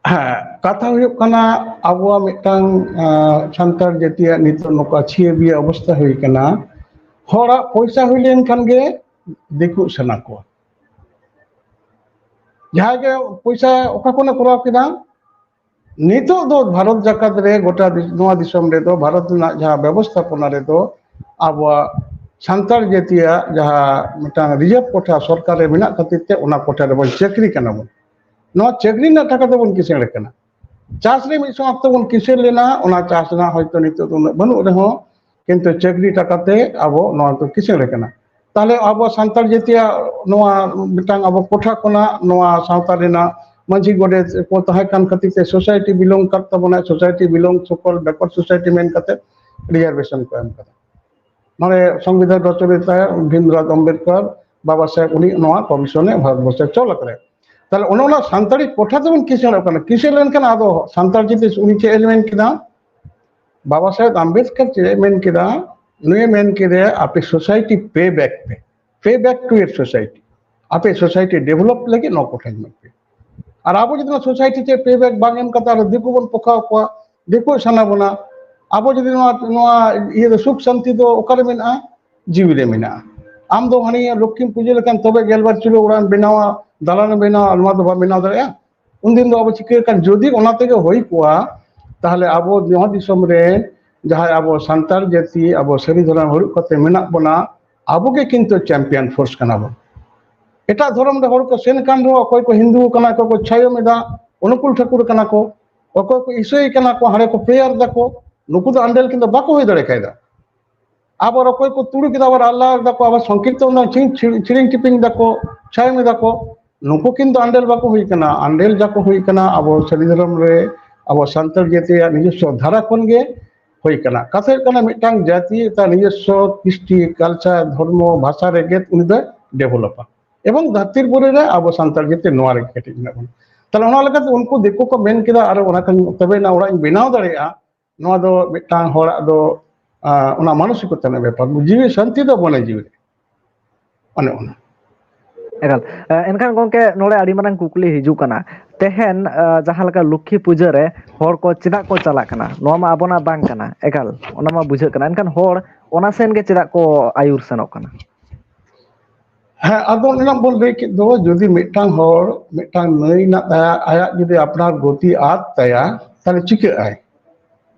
ᱦᱮᱸ, ᱠᱟᱛᱷᱟ ᱦᱩᱭᱩᱜ ᱠᱟᱱᱟ, ᱟᱵᱚᱣᱟᱜ ᱢᱤᱫᱴᱟᱝ, ᱟᱸ, ᱥᱟᱱᱛᱟᱲ ᱡᱟᱹᱛᱤᱭᱟᱜ ᱱᱤᱛᱚᱜ ᱱᱚᱝᱠᱟ ᱪᱷᱤᱭᱟᱹ ᱵᱤᱭᱟᱹ ᱚᱵᱚᱥᱛᱷᱟ ᱦᱩᱭ ᱠᱟᱱᱟ, ᱦᱚᱲᱟᱜ ᱯᱚᱭᱥᱟ ᱦᱩᱭ ᱞᱮᱱᱠᱷᱟᱱ ᱜᱮ ᱫᱤᱠᱩ ᱥᱟᱱᱟ ᱠᱚᱣᱟ᱾ ᱡᱟᱦᱟᱸᱭ ᱜᱮ ᱯᱚᱭᱥᱟ ᱚᱠᱟ ᱠᱷᱚᱱᱮ ᱠᱚᱨᱟᱣ ᱠᱮᱫᱟ? ᱱᱤᱛᱚᱜ ᱫᱚ ᱵᱷᱟᱨᱚᱛ ᱡᱟᱠᱟᱛ ᱨᱮ, ᱜᱚᱴᱟ ᱫᱤ-, ᱱᱚᱣᱟ ᱫᱤᱥᱚᱢ ᱨᱮᱫᱚ, ᱵᱷᱟᱨᱚᱛ ᱨᱮᱱᱟᱜ ᱡᱟᱦᱟᱸ ᱵᱮᱵᱚᱥᱛᱷᱟᱯᱚᱱᱟ ᱨᱮᱫᱚ ᱟᱵᱚᱣᱟᱜ ᱥᱟᱱᱛᱟᱲ ᱡᱟᱹᱛᱤᱭᱟᱜ ᱡᱟᱦᱟᱸ ᱢᱤᱫᱴᱟᱝ ᱨᱤᱡᱟᱨᱵᱷ ᱠᱚᱴᱷᱟ ᱥᱚᱨᱠᱟᱨ ᱨᱮ ᱢᱮᱱᱟᱜ ᱠᱷᱟᱹᱛᱤᱨ ᱛᱮ ᱚᱱᱟ ᱠᱚᱴᱷᱟ ᱨᱮᱵᱚᱱ ᱪᱟᱹᱠᱨᱤ ᱠᱟᱱᱟ ᱵᱚᱱ᱾ ᱱᱚᱣᱟ ᱪᱟᱹᱠᱨᱤ ᱨᱮᱱᱟᱜ ᱴᱟᱠᱟ ᱛᱮᱵᱚᱱ ᱠᱤᱥᱟᱹᱬ ᱠᱟᱱᱟ᱾ ᱪᱟᱥ ᱨᱮ ᱢᱤᱫ ᱥᱚᱢᱚᱭ ᱚᱠᱛᱚ ᱵᱚᱱ ᱠᱤᱥᱟᱹᱬ ᱞᱮᱱᱟ, ᱚᱱᱟ ᱪᱟᱥ ᱨᱮᱱᱟᱜ ᱦᱚᱭᱛᱳ ᱱᱤᱛᱚᱜ ᱫᱚ ᱩᱱᱟᱹᱜ ᱵᱟᱹᱱᱩᱜ ᱨᱮᱦᱚᱸ, ᱠᱤᱱᱛᱩ ᱪᱟᱹᱠᱨᱤ ᱴᱟᱠᱟ ᱛᱮ ᱟᱵᱚ ᱱᱚᱣᱟ ᱫᱚ ᱠᱤᱥᱟᱹᱬ ᱠᱟᱱᱟ᱾ ᱛᱟᱦᱞᱮ ᱟᱵᱚ ᱥᱟᱱᱛᱟᱲ ᱡᱟᱹᱛᱤᱭᱟᱜ ᱱᱚᱣᱟ ᱢᱤᱫᱴᱟᱝ ᱟᱵᱚ ᱠᱚᱴᱷᱟ ᱠᱷᱚᱱᱟᱜ ᱱᱚᱣᱟ ᱥᱟᱶᱛᱟ ᱨᱮᱱᱟᱜ ᱢᱟᱹᱡᱷᱤ ᱜᱚᱰᱮᱛ ᱠᱚ ᱛᱟᱦᱮᱸ ᱠᱟᱱ ᱠᱷᱟᱹᱛᱤᱨ ᱛᱮ society belong ᱠᱟᱜ ᱛᱟᱵᱚᱱᱟ, society belong so called backward society ᱢᱮᱱ ᱠᱟᱛᱮ ᱨᱤᱡᱟᱨᱵᱷᱮᱥᱚᱱ ᱠᱚ ᱮᱢ ᱠᱟᱫᱟ᱾ ᱱᱚᱰᱮ ᱥᱚᱝᱵᱤᱫᱷᱟᱱ ᱨᱚᱪᱚᱱᱤᱭᱟᱹ ᱵᱷᱤᱢᱨᱟᱣ ᱟᱢᱵᱮᱫᱠᱚᱨ ᱵᱟᱵᱟ ᱥᱟᱦᱮᱵᱽ ᱩᱱᱤ ᱱᱚᱣᱟ ᱠᱚᱢᱤᱥᱚᱱ ᱮ ᱵᱷᱟᱨᱚᱛ ᱵᱚᱨᱥᱮ ᱪᱚᱞ ᱟᱠᱟᱫᱟᱭ᱾ ᱛᱟᱦᱞᱮ ᱚᱱᱮ ᱚᱱᱟ ᱥᱟᱱᱛᱟᱲᱤ ᱠᱚᱴᱷᱟ ᱛᱮᱵᱚᱱ ᱠᱤᱥᱟᱹᱬᱚᱜ ᱠᱟᱱᱟ᱾ ᱠᱤᱥᱟᱹᱬ ᱞᱮᱱᱠᱷᱟᱱ ᱟᱫᱚ ᱥᱟᱱᱛᱟᱲ ᱡᱟᱹᱛᱤ ᱩᱱᱤ ᱪᱮᱫ ᱮ ᱢᱮᱱ ᱠᱮᱫᱟ? ᱵᱟᱵᱟ ᱥᱟᱦᱮᱵᱽ ᱟᱢᱵᱮᱫᱠᱚᱨ ᱪᱮᱫ ᱮ ᱢᱮᱱ ᱠᱮᱫᱟ? ᱱᱩᱭᱮ ᱢᱮᱱ ᱠᱮᱫᱟ, ᱟᱯᱮ society pay back ᱯᱮ, pay back to your society, ᱟᱯᱮ society develop ᱞᱟᱹᱜᱤᱫ ᱱᱚᱣᱟ ᱠᱚᱴᱷᱟᱧ ᱮᱢᱟ ᱯᱮ᱾ ᱟᱨ ᱟᱵᱚ ᱡᱩᱫᱤ ᱱᱚᱣᱟ society ᱪᱮᱫ pay back ᱵᱟᱝ ᱮᱢ ᱠᱟᱛᱮ ᱟᱨ ᱫᱤᱠᱩ ᱵᱚᱱ ᱯᱚᱠᱷᱟᱣ ᱠᱚᱣᱟ, ᱫᱤᱠᱩ ᱥᱟᱱᱟ ᱵᱚᱱᱟ, ᱟᱵᱚ ᱡᱩᱫᱤ ᱱᱚᱣᱟ, ᱱᱚᱣᱟ ᱤᱭᱟᱹ ᱨᱮ ᱥᱩᱠ ᱥᱟᱱᱛᱤ ᱫᱚ ᱚᱠᱟᱨᱮ ᱢᱮᱱᱟᱜᱼᱟ? ᱡᱤᱣᱤ ᱨᱮ ᱢᱮᱱᱟᱜᱼᱟ᱾ ᱟᱢ ᱫᱚ ᱦᱟᱱᱤ ᱞᱚᱠᱠᱷᱤᱢ ᱯᱩᱡᱟᱹ ᱞᱮᱠᱟᱱ ᱛᱚᱵᱮ ᱜᱮᱞᱵᱟᱨ ᱪᱩᱞᱦᱟᱹ ᱚᱲᱟᱜ ᱮᱢ ᱵᱮᱱᱟᱣᱟ, ᱫᱟᱞᱟᱱ ᱮᱢ ᱵᱮᱱᱟᱣᱟ, ᱱᱚᱣᱟ ᱫᱚ ᱵᱟᱢ ᱵᱮᱱᱟᱣ ᱫᱟᱲᱮᱭᱟᱜᱼᱟ᱾ ᱩᱱᱫᱤᱱ ᱫᱚ ᱟᱵᱚ ᱪᱤᱠᱟᱹ ᱠᱟᱱ, ᱡᱩᱫᱤ ᱚᱱᱟ ᱛᱮᱜᱮ ᱦᱩᱭ ᱠᱚᱜᱼᱟ, ᱛᱟᱦᱞᱮ ᱟᱵᱚ ᱱᱚᱣᱟ ᱫᱤᱥᱚᱢ ᱨᱮ ᱡᱟᱦᱟᱸᱭ ᱟᱵᱚ ᱥᱟᱱᱛᱟᱲ ᱡᱟᱹᱛᱤ, ᱟᱵᱚ ᱥᱟᱹᱨᱤ ᱫᱷᱚᱨᱚᱢ ᱦᱟᱹᱨᱩᱵ ᱠᱟᱛᱮ ᱢᱮᱱᱟᱜ ᱵᱚᱱᱟ, ᱟᱵᱚ ᱜᱮ ᱠᱤᱱᱛᱩ champion force ᱠᱟᱱᱟ ᱵᱚᱱ᱾ ᱮᱴᱟᱜ ᱫᱷᱚᱨᱚᱢ ᱨᱮ ᱦᱚᱲ ᱠᱚ ᱥᱮᱱ ᱠᱟᱱ ᱨᱮᱦᱚᱸ, ᱚᱠᱚᱭ ᱠᱚ ᱦᱤᱱᱫᱩ ᱠᱟᱱᱟ, ᱚᱠᱚᱭ ᱠᱚ ᱪᱷᱟᱭᱚᱢ ᱮᱫᱟ, ᱚᱱᱩᱠᱩᱞ ᱴᱷᱟᱹᱠᱩᱨ ᱠᱟᱱᱟ ᱠᱚ, ᱚᱠᱚᱭ ᱠᱚ ᱤᱥᱟᱹᱭ ᱠᱟᱱᱟ ᱠᱚ, ᱦᱟᱸᱰᱮ ᱠᱚ prayer ᱫᱟᱠᱚ, ᱱᱩᱠᱩ ᱫᱚ ᱟᱱᱰᱮᱞ ᱠᱤᱱᱛᱩ ᱵᱟᱠᱚ ᱦᱩᱭ ᱫᱟᱲᱮ ᱠᱟᱭᱫᱟ᱾ ᱟᱵᱟᱨ ᱚᱠᱚᱭ ᱠᱚ ᱛᱩᱲᱩᱠ ᱮᱫᱟ, ᱟᱵᱟᱨ ᱟᱞᱞᱟ ᱫᱟᱠᱚ, ᱟᱵᱟᱨ ᱥᱚᱝᱠᱤᱨᱛᱚᱱ ᱫᱟ, ᱪᱷᱤᱝ-, ᱪᱷᱤᱲᱤᱝ ᱪᱤᱯᱤᱝ ᱫᱟᱠᱚ, ᱪᱷᱟᱭᱚᱢ ᱫᱟᱠᱚ, ᱱᱩᱠᱩ ᱠᱤᱱᱛᱩ ᱟᱱᱰᱮᱞ ᱵᱟᱠᱚ ᱦᱩᱭ ᱠᱟᱱᱟ᱾ ᱟᱱᱰᱮᱞ ᱡᱟᱠᱚ ᱦᱩᱭ ᱠᱟᱱᱟ ᱟᱵᱚ ᱥᱟᱹᱨᱤ ᱫᱷᱚᱨᱚᱢ ᱨᱮ, ᱟᱵᱚ ᱥᱟᱱᱛᱟᱲ ᱡᱟᱹᱛᱤᱭᱟᱜ ᱱᱤᱡᱚᱥᱥᱚ ᱫᱷᱟᱨᱟ ᱠᱷᱚᱱ ᱜᱮ ᱦᱩᱭ ᱠᱟᱱᱟ᱾ ᱠᱟᱛᱷᱟ ᱦᱩᱭᱩᱜ ᱠᱟᱱᱟ, ᱢᱤᱫᱴᱟᱝ ᱡᱟᱹᱛᱤ ᱛᱟᱨ ᱱᱤᱡᱚᱥᱥᱚ ᱠᱨᱤᱥᱴᱤ, culture, ᱫᱷᱚᱨᱢᱚ, ᱵᱷᱟᱥᱟ ᱨᱮᱜᱮ ᱩᱱᱤ ᱫᱚᱭ developᱟ᱾ ᱮᱵᱚᱝ ᱫᱷᱟᱹᱨᱛᱤ ᱯᱩᱨᱤ ᱨᱮ ᱟᱵᱚ ᱥᱟᱱᱛᱟᱲ ᱡᱟᱹᱛᱤ ᱱᱚᱣᱟ ᱨᱮᱜᱮ ᱠᱟᱹᱴᱤᱡ ᱢᱮᱱᱟᱜ ᱵᱚᱱᱟ᱾ ᱛᱟᱦᱞᱮ ᱚᱱᱟ ᱞᱮᱠᱟᱛᱮ ᱩᱱᱠᱩ ᱫᱤᱠᱩ ᱠᱚ ᱢᱮᱱ ᱠᱮᱫᱟ, ᱟᱨ ᱚᱱᱟ ᱠᱷᱟᱱ ᱛᱚᱵᱮ ᱮᱱᱟ ᱚᱲᱟᱜ ᱤᱧ ᱵᱮᱱᱟᱣ ᱫᱟᱲᱮᱭᱟᱜᱼᱟ, ᱱᱚᱣᱟ ᱫᱚ ᱢᱤᱫᱴᱟᱝ ᱦᱚᱲᱟᱜ ᱫᱚ, ᱟᱸ, ᱚᱱᱟ ᱢᱟᱱᱚᱥᱤᱠᱚᱛᱟ ᱨᱮᱱᱟᱜ ᱵᱮᱯᱟᱨ, ᱡᱤᱣᱤ ᱥᱟᱱᱛᱤ ᱫᱚ ᱢᱚᱱᱮ ᱡᱤᱣᱤ ᱨᱮ᱾ ᱚᱱᱮ ᱚᱱᱟ᱾ ᱮᱠᱟᱞ᱾ ᱮ, ᱮᱱᱠᱷᱟᱱ ᱜᱚᱝᱠᱮ, ᱱᱚᱰᱮ ᱟᱹᱰᱤ ᱢᱟᱨᱟᱝ ᱠᱩᱠᱞᱤ ᱦᱤᱡᱩᱜ ᱠᱟᱱᱟ, ᱛᱮᱦᱮᱧ, ᱮ, ᱡᱟᱦᱟᱸ ᱞᱮᱠᱟ ᱞᱚᱠᱠᱷᱤ ᱯᱩᱡᱟᱹ ᱨᱮ ᱦᱚᱲ ᱠᱚ ᱪᱮᱫᱟᱜ ᱠᱚ ᱪᱟᱞᱟᱜ ᱠᱟᱱᱟ? ᱱᱚᱣᱟ ᱢᱟ ᱟᱵᱚᱱᱟᱜ ᱵᱟᱝ ᱠᱟᱱᱟ, ᱮᱠᱟᱞ, ᱚᱱᱟ ᱢᱟ ᱵᱩᱡᱷᱟᱹᱜ ᱠᱟᱱᱟ, ᱮᱱᱠᱷᱟᱱ ᱦᱚᱲ ᱚᱱᱟ ᱥᱮᱱ ᱜᱮ ᱪᱮᱫᱟᱜ ᱠᱚ ᱟᱹᱭᱩᱨ ᱥᱮᱱᱚᱜ ᱠᱟᱱᱟ? ᱦᱮᱸ, ᱟᱫᱚ ᱚᱱᱟ ᱵᱚᱱ ᱞᱟᱹᱭ ᱠᱮᱫ ᱫᱚ, ᱡᱩᱫᱤ ᱢᱤᱫᱴᱟᱝ ᱦᱚᱲ ᱢᱤᱫᱴᱟᱝ ᱱᱟᱹᱭ ᱨᱮᱱᱟᱜ ᱫᱟᱭᱟ, ᱟᱭᱟᱜ ᱡᱩᱫᱤ ᱟᱯᱱᱟᱨ ᱜᱚᱛᱤ ᱟᱫ ᱛᱟᱭᱟ, ᱛᱟᱦᱞᱮ ᱪᱤᱠᱟᱹᱜ ᱟᱭ?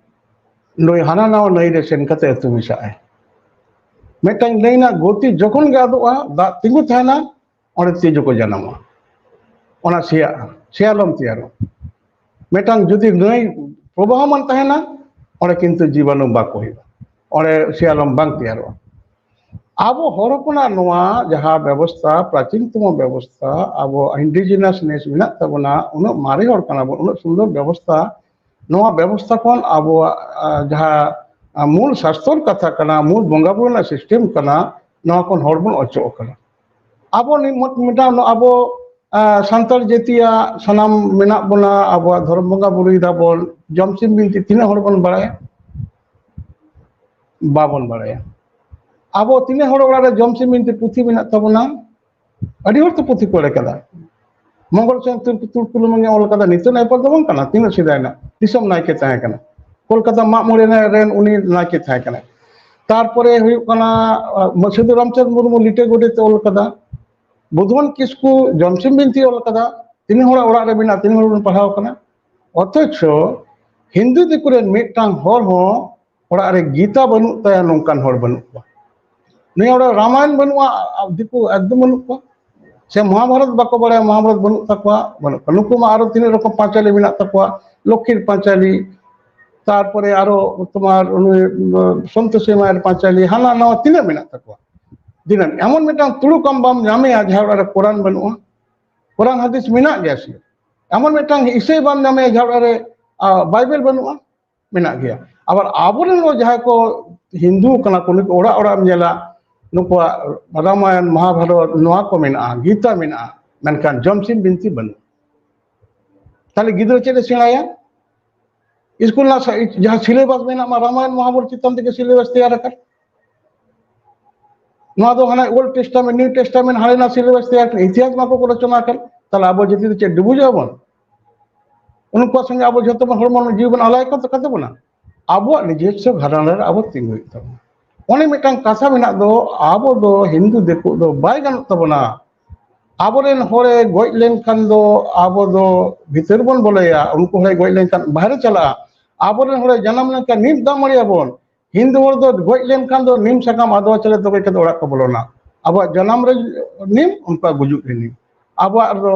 ᱱᱩᱭ ᱦᱟᱱᱟ ᱱᱟᱣᱟ ᱱᱟᱹᱭ ᱨᱮ ᱥᱮᱱ ᱠᱟᱛᱮ ᱟᱹᱛᱩ ᱢᱮᱥᱟᱜ ᱟᱭ᱾ ᱢᱤᱫᱴᱟᱝ ᱱᱟᱹᱭ ᱨᱮᱱᱟᱜ ᱜᱚᱛᱤ ᱡᱚᱠᱷᱚᱱ ᱜᱮ ᱟᱫᱚᱜᱼᱟ, ᱫᱟᱜ ᱛᱤᱸᱜᱩ ᱛᱟᱦᱮᱱᱟ, ᱚᱸᱰᱮ ᱛᱤᱡᱩ ᱠᱚ ᱡᱟᱱᱟᱢᱚᱜᱼᱟ, ᱚᱱᱟ ᱥᱮᱭᱟᱜᱼᱟ, ᱥᱮᱭᱟᱞᱚᱢ ᱛᱮᱭᱟᱨᱚᱜᱼᱟ᱾ ᱢᱤᱫᱴᱟᱝ ᱡᱩᱫᱤ ᱱᱟᱹᱭ ᱯᱨᱚᱵᱟᱦᱚᱢᱟᱱ ᱛᱟᱦᱮᱱᱟ, ᱚᱸᱰᱮ ᱠᱤᱱᱛᱩ ᱡᱤᱵᱟᱱᱩ ᱵᱟᱠᱚ ᱦᱩᱭᱩᱜᱼᱟ, ᱚᱸᱰᱮ ᱥᱮᱭᱟᱞᱚᱢ ᱵᱟᱝ ᱛᱮᱭᱟᱨᱚᱜᱼᱟ᱾ ᱟᱵᱚ ᱦᱚᱲ ᱦᱚᱯᱚᱱᱟᱜ ᱱᱚᱣᱟ ᱡᱟᱦᱟᱸ ᱵᱮᱵᱚᱥᱛᱷᱟ, ᱯᱨᱟᱪᱤᱱ ᱛᱚᱢᱚ ᱵᱮᱵᱚᱥᱛᱷᱟ, ᱟᱵᱚ ᱤᱱᱰᱤᱡᱤᱱᱟᱥ ᱱᱮᱥ ᱢᱮᱱᱟᱜ ᱛᱟᱵᱚᱱᱟ, ᱩᱱᱟᱹᱜ ᱢᱟᱨᱮ ᱦᱚᱲ ᱠᱟᱱᱟ ᱵᱚᱱ, ᱩᱱᱟᱹᱜ ᱥᱩᱱᱫᱚᱨ ᱵᱮᱵᱚᱥᱛᱷᱟ, ᱱᱚᱣᱟ ᱵᱮᱵᱚᱥᱛᱷᱟ ᱠᱷᱚᱱ ᱟᱵᱚᱣᱟᱜ, ᱟ, ᱡᱟᱦᱟᱸ, ᱟ, ᱢᱩᱞ ᱥᱟᱥᱛᱚᱨ ᱠᱟᱛᱷᱟ ᱠᱟᱱᱟ, ᱢᱩᱞ ᱵᱚᱸᱜᱟ ᱵᱩᱨᱩ ᱨᱮᱱᱟᱜ ᱥᱤᱥᱴᱮᱢ ᱠᱟᱱᱟ, ᱱᱚᱣᱟ ᱠᱷᱚᱱ ᱦᱚᱲ ᱵᱚᱱ ᱚᱪᱚᱜ ᱠᱟᱱᱟ᱾ ᱟᱵᱚ ᱱᱤ-, ᱢᱚᱴ-, ᱢᱤᱫᱴᱟᱝ ᱟᱵᱚ, ᱟ, ᱥᱟᱱᱛᱟᱲ ᱡᱟᱹᱛᱤᱭᱟᱜ ᱥᱟᱱᱟᱢ ᱢᱮᱱᱟᱜ ᱵᱚᱱᱟ, ᱟᱵᱚᱣᱟᱜ ᱫᱷᱚᱨᱚᱢ ᱵᱚᱸᱜᱟ ᱵᱩᱨᱩᱭ ᱫᱟᱵᱚᱱ, ᱡᱚᱢ ᱥᱤᱢ ᱵᱤᱱᱛᱤ ᱛᱤᱱᱟᱹᱜ ᱦᱚᱲ ᱵᱚᱱ ᱵᱟᱲᱟᱭᱟ? ᱵᱟᱵᱚᱱ ᱵᱟᱲᱟᱭᱟ᱾ ᱟᱵᱚ ᱛᱤᱱᱟᱹᱜ ᱦᱚᱲ ᱚᱲᱟᱜ ᱨᱮ ᱡᱚᱢ ᱥᱤᱢ ᱵᱤᱱᱛᱤ ᱯᱩᱛᱷᱤ ᱢᱮᱱᱟᱜ ᱛᱟᱵᱚᱱᱟ? ᱟᱹᱰᱤ ᱦᱚᱲ ᱛᱚ ᱯᱩᱛᱷᱤ ᱠᱚ ᱚᱞ ᱠᱟᱫᱟ᱾ ᱢᱚᱝᱜᱚᱞ ᱥᱮᱱ ᱛᱩᱨ-, ᱛᱩᱨᱠᱩᱞ ᱢᱟᱹᱱᱤ ᱚᱞ ᱠᱟᱫᱟ, ᱱᱤᱛᱚᱜ ᱱᱮᱯᱚᱨ ᱫᱚ ᱵᱟᱝ ᱠᱟᱱᱟ, ᱛᱤᱱᱟᱹᱜ ᱥᱮᱫᱟᱭ ᱨᱮᱱᱟᱜ, ᱫᱤᱥᱚᱢ ᱱᱟᱭᱠᱮ ᱛᱟᱦᱮᱸ ᱠᱟᱱᱟ, ᱠᱳᱞᱠᱟᱛᱟ ᱢᱟᱜ ᱢᱚᱬᱮ ᱨᱮᱱ ᱩᱱᱤ ᱱᱟᱭᱠᱮ ᱛᱟᱦᱮᱸ ᱠᱟᱱᱟ᱾ ᱛᱟᱨᱯᱚᱨᱮ ᱦᱩᱭᱩᱜ ᱠᱟᱱᱟ, ᱟ, ᱥᱟᱹᱫᱷᱩ ᱨᱟᱢᱪᱟᱸᱫᱽ ᱢᱩᱨᱢᱩ ᱞᱤᱴᱟᱹ ᱜᱚᱰᱮᱛ ᱮ ᱚᱞ ᱠᱟᱫᱟ, ᱵᱩᱫᱷᱣᱟᱱ ᱠᱤᱥᱠᱩ ᱡᱚᱢᱥᱤᱢ ᱵᱤᱱᱛᱤ ᱚᱞ ᱠᱟᱫᱟ, ᱛᱤᱱᱟᱹᱜ ᱦᱚᱲᱟᱜ ᱚᱲᱟᱜ ᱨᱮ ᱢᱮᱱᱟᱜᱼᱟ, ᱛᱤᱱᱟᱹᱜ ᱦᱚᱲ ᱵᱚᱱ ᱯᱟᱲᱦᱟᱣ ᱠᱟᱱᱟ᱾ ᱚᱛᱷᱚᱪᱚ ᱦᱤᱱᱫᱩ ᱫᱤᱠᱩ ᱨᱮᱱ ᱢᱤᱫᱴᱟᱝ ᱦᱚᱲ ᱦᱚᱸ ᱚᱲᱟᱜ ᱨᱮ ᱜᱤᱛᱟ ᱵᱟᱹᱱᱩᱜ ᱛᱟᱭᱟ, ᱱᱚᱝᱠᱟᱱ ᱦᱚᱲ ᱵᱟᱹᱱᱩᱜ ᱠᱚᱣᱟ᱾ ᱱᱩᱭ ᱚᱲᱟᱜ ᱨᱟᱢᱟᱭᱚᱱ ᱵᱟᱹᱱᱩᱜᱼᱟ, ᱟ-, ᱫᱤᱠᱩ ᱮᱠᱫᱚᱢ ᱵᱟᱹᱱᱩᱜ ᱠᱚᱣᱟ᱾ ᱥᱮ ᱢᱚᱦᱟᱵᱷᱟᱨᱚᱛ ᱵᱟᱠᱚ ᱵᱟᱲᱟᱭᱟ, ᱢᱚᱦᱟᱵᱷᱟᱨᱚᱛ ᱵᱟᱹᱱᱩᱜ ᱛᱟᱠᱚᱣᱟ, ᱵᱟᱹᱱᱩᱜ ᱠᱚᱣᱟ᱾ ᱱᱩᱠᱩ ᱢᱟ ᱟᱨᱚ ᱛᱤᱱᱟᱹᱜ ᱨᱚᱠᱚᱢ ᱯᱟᱸᱪᱟᱞᱤ ᱢᱮᱱᱟᱜ ᱛᱟᱠᱚᱣᱟ, ᱞᱚᱠᱠᱷᱤᱨ ᱯᱟᱸᱪᱟᱞᱤ, ᱛᱟᱨᱯᱚᱨᱮ ᱟᱨᱚ ᱛᱳᱢᱟᱨ ᱩᱱᱤ, ᱩᱢ, ᱥᱚᱱᱛᱳᱥᱤ ᱢᱟᱭᱮᱨ ᱯᱟᱸᱪᱟᱞᱤ, ᱦᱟᱱᱟ ᱱᱟᱣᱟ ᱛᱤᱱᱟᱹᱜ ᱢᱮᱱᱟᱜ ᱛᱟᱠᱚᱣᱟ᱾ ᱫᱤᱱᱟᱹᱢ ᱮᱢᱚᱱ ᱢᱤᱫᱴᱟᱝ ᱛᱩᱲᱩᱠ ᱟᱢ ᱵᱟᱢ ᱧᱟᱢᱮᱭᱟ ᱡᱟᱦᱟᱸ ᱚᱲᱟᱜ ᱨᱮ ᱠᱳᱨᱟᱱ ᱵᱟᱹᱱᱩᱜᱼᱟ, ᱠᱳᱨᱟᱱ ᱦᱟᱫᱤᱥ ᱢᱮᱱᱟᱜ ᱜᱮᱭᱟ ᱥᱮ, ᱮᱢᱚᱱ ᱢᱤᱫᱴᱟᱝ ᱤᱥᱟᱹᱭ ᱵᱟᱢ ᱧᱟᱢᱮᱭᱟ ᱡᱟᱦᱟᱸ ᱚᱲᱟᱜ ᱨᱮ, ᱟ, ᱵᱟᱭᱵᱮᱞ ᱵᱟᱹᱱᱩᱜᱼᱟ, ᱢᱮᱱᱟᱜ ᱜᱮᱭᱟ᱾ ᱟᱵᱟᱨ ᱟᱵᱚᱨᱮᱱ ᱦᱚᱸ ᱡᱟᱦᱟᱸᱭ ᱠᱚ ᱦᱤᱱᱫᱩ ᱠᱟᱱᱟ ᱠᱚ, ᱱᱩᱠᱩ ᱚᱲᱟᱜ ᱚᱲᱟᱜ ᱮᱢ ᱧᱮᱞᱟ, ᱱᱩᱠᱩᱣᱟᱜ ᱨᱟᱢᱟᱭᱚᱱ, ᱢᱚᱦᱟᱵᱷᱟᱨᱚᱛ, ᱱᱚᱣᱟ ᱠᱚ ᱢᱮᱱᱟᱜᱼᱟ, ᱜᱤᱛᱟ ᱢᱮᱱᱟᱜᱼᱟ, ᱢᱮᱱᱠᱷᱟᱱ ᱡᱚᱢᱥᱤᱢ ᱵᱤᱱᱛᱤ ᱵᱟᱹᱱᱩᱜ᱾ ᱛᱟᱦᱞᱮ ᱜᱤᱫᱽᱨᱟᱹ ᱪᱮᱫ ᱮ ᱥᱮᱬᱟᱭᱟ? ᱤᱥᱠᱩᱞ ᱨᱮᱱᱟᱜ ᱥᱟ-, ᱡᱟᱦᱟᱸ ᱥᱤᱞᱮᱵᱟᱥ ᱢᱮᱱᱟᱜ ᱢᱟ, ᱨᱟᱢᱟᱭᱚᱱ ᱢᱚᱦᱟᱵᱷᱟᱨᱚᱛ ᱪᱮᱛᱟᱱ ᱛᱮᱜᱮ ᱥᱤᱞᱮᱵᱟᱥ ᱛᱮᱭᱟᱨ ᱟᱠᱟᱱ᱾ ᱱᱚᱣᱟ ᱫᱚ ᱦᱟᱱᱟ Old Testament, New Testament, ᱦᱟᱱᱟ ᱱᱟᱣᱟ ᱥᱤᱞᱮᱵᱟᱥ ᱛᱮᱭᱟᱨ ᱠᱟᱱᱟ, ᱤᱛᱤᱦᱟᱥ ᱢᱟ ᱠᱚ ᱨᱚᱪᱚᱱᱟ ᱟᱠᱟᱱ᱾ ᱛᱟᱦᱞᱮ ᱟᱵᱚ ᱡᱟᱹᱛᱤ ᱫᱚ ᱪᱮᱫ ᱰᱩᱵᱩᱡᱚᱜ ᱟᱵᱚᱱ? ᱩᱱᱠᱩᱣᱟᱜ ᱥᱚᱸᱜᱮ ᱟᱵᱚ ᱡᱷᱚᱛᱚ ᱵᱚᱱ ᱦᱚᱲᱢᱚ ᱡᱤᱣᱤ ᱵᱚᱱ ᱟᱞᱟᱭ ᱠᱚ ᱠᱟᱛᱮ ᱵᱚᱱᱟ᱾ ᱟᱵᱚᱣᱟᱜ ᱱᱤᱡᱮᱥᱥᱚ ᱜᱷᱟᱨᱚᱸᱡᱽ ᱨᱮ ᱟᱵᱚ ᱛᱤᱸᱜᱩ ᱦᱩᱭᱩᱜ ᱛᱟᱵᱚᱱᱟ᱾ ᱚᱱᱮ ᱢᱤᱫᱴᱟᱝ ᱠᱟᱛᱷᱟ ᱢᱮᱱᱟᱜ ᱫᱚ, ᱟᱵᱚ ᱫᱚ ᱦᱤᱱᱫᱩ ᱫᱤᱠᱩ ᱫᱚ ᱵᱟᱭ ᱜᱟᱱᱚᱜ ᱛᱟᱵᱚᱱᱟ᱾ ᱟᱵᱚᱨᱮᱱ ᱦᱚᱲᱮ ᱜᱚᱡ ᱞᱮᱱᱠᱷᱟᱱ ᱫᱚ ᱟᱵᱚ ᱫᱚ ᱵᱷᱤᱛᱟᱹᱨ ᱵᱚᱱ ᱵᱚᱞᱚᱭᱟ, ᱩᱱᱠᱩ ᱦᱚᱲᱮ ᱜᱚᱡ ᱞᱮᱱᱠᱷᱟᱱ ᱵᱟᱦᱨᱮ ᱪᱟᱞᱟᱜᱼᱟ᱾ ᱟᱵᱚᱨᱮᱱ ᱦᱚᱲᱮ ᱡᱟᱱᱟᱢ ᱞᱮᱱᱠᱷᱟᱱ ᱱᱤᱢ ᱫᱟᱜ ᱢᱟᱹᱲᱤ ᱟᱵᱚᱱ᱾ ᱦᱤᱱᱫᱩ ᱦᱚᱲ ᱫᱚ ᱜᱚᱡ ᱞᱮᱱᱠᱷᱟᱱ ᱫᱚ ᱱᱤᱢ ᱥᱟᱠᱟᱢ ᱟᱫᱣᱟ ᱪᱟᱣᱞᱮ ᱛᱚᱜᱚᱡ ᱠᱟᱛᱮ ᱚᱲᱟᱜ ᱠᱚ ᱵᱚᱞᱚᱱᱟ᱾ ᱟᱵᱚᱣᱟᱜ ᱡᱟᱱᱟᱢ ᱨᱮ ᱱᱤᱢ, ᱩᱱᱠᱩᱣᱟᱜ ᱜᱩᱡᱩᱜ ᱨᱮ ᱱᱤᱢ᱾ ᱟᱵᱚᱣᱟᱜ ᱫᱚ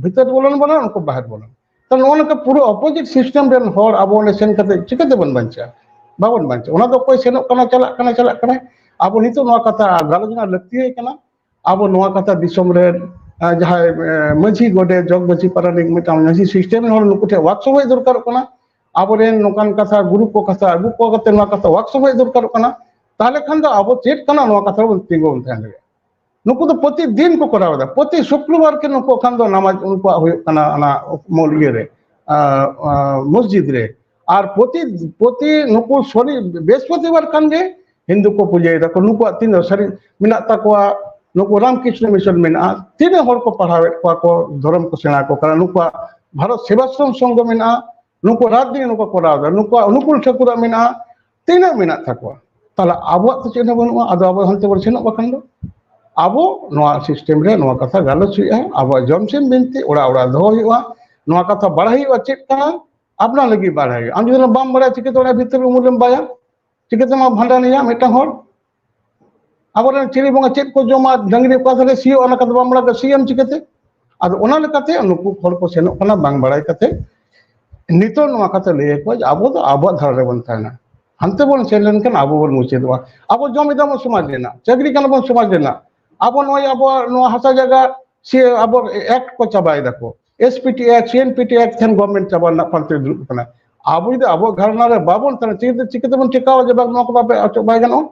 ᱵᱷᱤᱛᱟᱹᱨ ᱵᱚᱞᱚᱱ ᱵᱚᱞᱚᱱ, ᱩᱱᱠᱩ ᱵᱟᱦᱮᱨ ᱵᱚᱞᱚᱱ᱾ ᱛᱚ ᱱᱚᱜᱼᱚ ᱱᱚᱝᱠᱟ ᱯᱩᱨᱟᱹ opposite system ᱨᱮᱱ ᱦᱚᱲ ᱟᱵᱚ ᱚᱸᱰᱮ ᱥᱮᱱ ᱠᱟᱛᱮ ᱪᱤᱠᱟᱹ ᱛᱮᱵᱚᱱ ᱵᱟᱧᱪᱟᱜᱼᱟ? ᱵᱟᱵᱚᱱ ᱵᱟᱧᱪᱟᱜᱼᱟ᱾ ᱚᱱᱟ ᱫᱚ ᱚᱠᱚᱭ ᱥᱮᱱᱚᱜ ᱠᱟᱱᱟ, ᱪᱟᱞᱟᱜ ᱠᱟᱱᱟ, ᱪᱟᱞᱟᱜ ᱠᱟᱱᱟ᱾ ᱟᱵᱚ ᱱᱤᱛᱚᱜ ᱱᱚᱣᱟ ᱠᱟᱛᱷᱟ ᱜᱟᱞᱚᱪ ᱨᱮᱱᱟᱜ ᱞᱟᱹᱠᱛᱤ ᱦᱩᱭ ᱠᱟᱱᱟ᱾ ᱟᱵᱚ ᱱᱚᱣᱟ ᱠᱟᱛᱷᱟ ᱫᱤᱥᱚᱢ ᱨᱮ, ᱟᱸ, ᱡᱟᱦᱟᱸᱭ, ᱮᱸ, ᱢᱟᱹᱡᱷᱤ, ᱜᱚᱰᱮᱛ, ᱡᱚᱜᱽ ᱢᱟᱹᱡᱷᱤ, ᱯᱟᱨᱟᱱᱤᱠ, ᱢᱤᱫᱴᱟᱝ ᱢᱟᱹᱡᱷᱤ system ᱨᱮᱱ ᱦᱚᱲ ᱱᱩᱠᱩ ᱴᱷᱮᱱ ᱣᱟᱠᱥᱚᱯ ᱦᱮᱡ ᱫᱚᱨᱠᱟᱨᱚᱜ ᱠᱟᱱᱟ᱾ ᱟᱵᱚᱨᱮᱱ ᱱᱚᱝᱠᱟᱱ ᱠᱟᱛᱷᱟ, ᱜᱩᱨᱩ ᱠᱚ ᱠᱟᱛᱷᱟ ᱟᱹᱜᱩ ᱠᱚ ᱠᱟᱛᱮ ᱱᱚᱣᱟ ᱠᱟᱛᱷᱟ ᱣᱟᱠᱥᱚᱯ ᱦᱮᱡ ᱫᱚᱨᱠᱟᱨᱚᱜ ᱠᱟᱱᱟ᱾ ᱛᱟᱦᱚᱞᱮ ᱠᱷᱟᱱ ᱫᱚ ᱟᱵᱚ ᱪᱮᱫ ᱠᱟᱱᱟ ᱱᱚᱣᱟ ᱠᱟᱛᱷᱟ ᱵᱚᱱ ᱛᱤᱸᱜᱩ ᱵᱚᱱ ᱛᱟᱦᱮᱸ ᱫᱟᱲᱮᱭᱟᱜᱼᱟ᱾ ᱱᱩᱠᱩ ᱫᱚ ᱯᱨᱚᱛᱤ ᱫᱤᱱ ᱠᱚ ᱠᱚᱨᱟᱣ ᱮᱫᱟ, ᱯᱨᱚᱛᱤ ᱥᱩᱠᱨᱚᱵᱟᱨ ᱜᱮ ᱱᱩᱠᱩ ᱠᱷᱟᱱ ᱫᱚ ᱱᱟᱢᱟᱡᱽ ᱩᱱᱠᱩᱣᱟᱜ ᱦᱩᱭᱩᱜ ᱠᱟᱱᱟ ᱚᱱᱟ ᱢᱚᱞ ᱤᱭᱟᱹ ᱨᱮ, ᱟᱸ, ᱟᱸ, ᱢᱚᱥᱡᱤᱫ ᱨᱮ᱾ ᱟᱨ ᱯᱨᱚᱛᱤ, ᱯᱨᱚᱛᱤ ᱱᱩᱠᱩ ᱥᱚᱱᱤ ᱵᱨᱤᱦᱚᱥᱯᱚᱛᱤᱵᱟᱨ ᱠᱷᱟᱱ ᱜᱮ ᱦᱤᱱᱫᱩ ᱠᱚ ᱯᱩᱡᱟᱹᱭ ᱫᱟᱠᱚ᱾ ᱱᱩᱠᱩᱣᱟᱜ ᱛᱤᱱᱟᱹᱜ ᱥᱟᱹᱨᱤ ᱢᱮᱱᱟᱜ ᱛᱟᱠᱚᱣᱟ, ᱱᱩᱠᱩ ᱨᱟᱢᱠᱨᱤᱥᱱᱚ ᱢᱤᱥᱚᱱ ᱢᱮᱱᱟᱜᱼᱟ, ᱛᱤᱱᱟᱹᱜ ᱦᱚᱲ ᱠᱚ ᱯᱟᱲᱦᱟᱣᱮᱫ ᱠᱚᱣᱟ ᱠᱚ, ᱫᱷᱚᱨᱚᱢ ᱠᱚ ᱥᱮᱬᱟ ᱟᱠᱚ ᱠᱟᱱᱟ᱾ ᱱᱩᱠᱩᱣᱟᱜ ᱵᱷᱟᱨᱚᱛ ᱥᱮᱵᱟᱥᱨᱚᱢ ᱥᱚᱝᱜᱷᱚ ᱢᱮᱱᱟᱜᱼᱟ, ᱱᱩᱠᱩ ᱨᱟᱡᱽᱱᱤᱛᱤ ᱱᱩᱠᱩ ᱠᱚᱨᱟᱣ ᱮᱫᱟ, ᱱᱩᱠᱩᱣᱟᱜ ᱚᱱᱩᱠᱩᱞ ᱴᱷᱟᱹᱠᱩᱨᱟᱜ ᱢᱮᱱᱟᱜᱼᱟ, ᱛᱤᱱᱟᱹᱜ ᱢᱮᱱᱟᱜ ᱛᱟᱠᱚᱣᱟ? ᱛᱟᱦᱞᱮ ᱟᱵᱚᱣᱟᱜ ᱛᱚ ᱪᱮᱫ ᱦᱚᱸ ᱵᱟᱹᱱᱩᱜᱼᱟ, ᱟᱫᱚ ᱟᱵᱚ ᱦᱟᱱᱛᱮ ᱵᱚᱱ ᱥᱮᱱᱚᱜ ᱵᱟᱠᱷᱟᱱ ᱫᱚ᱾ ᱟᱵᱚ ᱱᱚᱣᱟ system ᱨᱮ ᱱᱚᱣᱟ ᱠᱟᱛᱷᱟ ᱜᱟᱞᱚᱪ ᱦᱩᱭᱩᱜᱼᱟ, ᱟᱵᱚᱣᱟᱜ ᱡᱚᱢ ᱥᱤᱢ ᱵᱤᱱᱛᱤ ᱚᱲᱟᱜ ᱚᱲᱟᱜ ᱫᱚᱦᱚ ᱦᱩᱭᱩᱜᱼᱟ, ᱱᱚᱣᱟ ᱠᱟᱛᱷᱟ ᱵᱟᱲᱟᱭ ᱦᱩᱭᱩᱜᱼᱟ, ᱪᱮᱫ ᱠᱟᱱᱟ ᱟᱯᱱᱟᱨ ᱞᱟᱹᱜᱤᱫ ᱵᱟᱲᱟᱭ ᱦᱩᱭᱩᱜᱼᱟ᱾ ᱟᱢ ᱡᱩᱫᱤ ᱵᱟᱢ ᱵᱟᱲᱟᱭᱟ, ᱪᱤᱠᱟᱹᱛᱮ ᱚᱱᱟ ᱵᱷᱤᱛᱟᱹᱨ ᱩᱢᱩᱞ ᱨᱮᱢ ᱵᱟᱭᱟ? ᱪᱤᱠᱟᱹᱛᱮᱢ ᱵᱷᱟᱸᱰᱟᱱᱮᱭᱟ ᱢᱤᱫᱴᱟᱝ ᱦᱚᱲ? ᱟᱵᱚᱨᱮᱱ ᱪᱤᱞᱤ ᱵᱚᱸᱜᱟ ᱪᱮᱫ ᱠᱚ ᱡᱚᱢᱟ, ᱰᱟᱹᱝᱨᱤ ᱚᱠᱟ ᱛᱮᱞᱮ ᱥᱤᱭᱳᱜᱼᱟ, ᱚᱱᱟ ᱠᱟᱛᱷᱟ ᱵᱟᱢ ᱵᱟᱲᱟᱭ ᱠᱷᱟᱱ ᱥᱤᱭᱟᱢ ᱪᱤᱠᱟᱹᱛᱮ? ᱟᱫᱚ ᱚᱱᱟ ᱞᱮᱠᱟᱛᱮ ᱱᱩᱠᱩ ᱦᱚᱲ ᱠᱚ ᱥᱮᱱᱚᱜ ᱠᱟᱱᱟ ᱵᱟᱝ ᱵᱟᱲᱟᱭ ᱠᱟᱛᱮ᱾ ᱱᱤᱛᱚᱜ ᱱᱚᱣᱟ ᱠᱟᱛᱷᱟ ᱞᱟᱹᱭ ᱟᱠᱚᱣᱟ ᱡᱮ ᱟᱵᱚ ᱫᱚ ᱟᱵᱚᱣᱟᱜ ᱫᱷᱟᱨᱟ ᱨᱮᱵᱚᱱ ᱛᱟᱦᱮᱱᱟ, ᱦᱟᱱᱛᱮ ᱵᱚᱱ ᱥᱮᱱ ᱞᱮᱱᱠᱷᱟᱱ ᱟᱵᱚ ᱵᱚᱱ ᱢᱩᱪᱟᱹᱫᱚᱜᱼᱟ᱾ ᱟᱵᱚ ᱡᱚᱢ ᱮᱫᱟ ᱵᱚᱱ ᱥᱚᱢᱟᱡᱽ ᱨᱮᱱᱟᱜ, ᱪᱟᱹᱠᱨᱤ ᱠᱟᱱᱟ ᱵᱚᱱ ᱥᱚᱢᱟᱡᱽ ᱨᱮᱱᱟᱜ, ᱟᱵᱚ ᱱᱚᱜᱼᱚᱭ ᱟᱵᱚᱣᱟᱜ ᱱᱚᱣᱟ ᱦᱟᱥᱟ ᱡᱟᱭᱜᱟ ᱥᱮ ᱟᱵᱚ ᱮᱠᱴ ᱠᱚ ᱪᱟᱵᱟᱭ ᱫᱟᱠᱚ, S P T Act, C N P T Act ᱴᱷᱮᱱ ᱜᱚᱵᱷᱢᱮᱱᱴ ᱪᱟᱵᱟ ᱨᱮᱱᱟᱜ ᱯᱟᱱᱛᱮ ᱫᱩᱲᱩᱵ ᱠᱟᱱᱟ᱾ ᱟᱵᱚ ᱡᱩᱫᱤ ᱟᱵᱚ ᱜᱷᱟᱨᱚᱸᱡᱽ ᱨᱮ ᱵᱟᱵᱚᱱ ᱛᱟᱦᱮᱱᱟ, ᱪᱤᱠᱟᱹᱛᱮ, ᱪᱤᱠᱟᱹᱛᱮᱵᱚᱱ ᱴᱮᱠᱟᱣᱟ ᱡᱮ ᱵᱟᱝ ᱱᱚᱣᱟ ᱠᱚᱫᱚ ᱟᱯᱮ ᱚᱪᱚᱜ ᱵᱟᱭ ᱜᱟᱱᱚᱜᱼᱟ?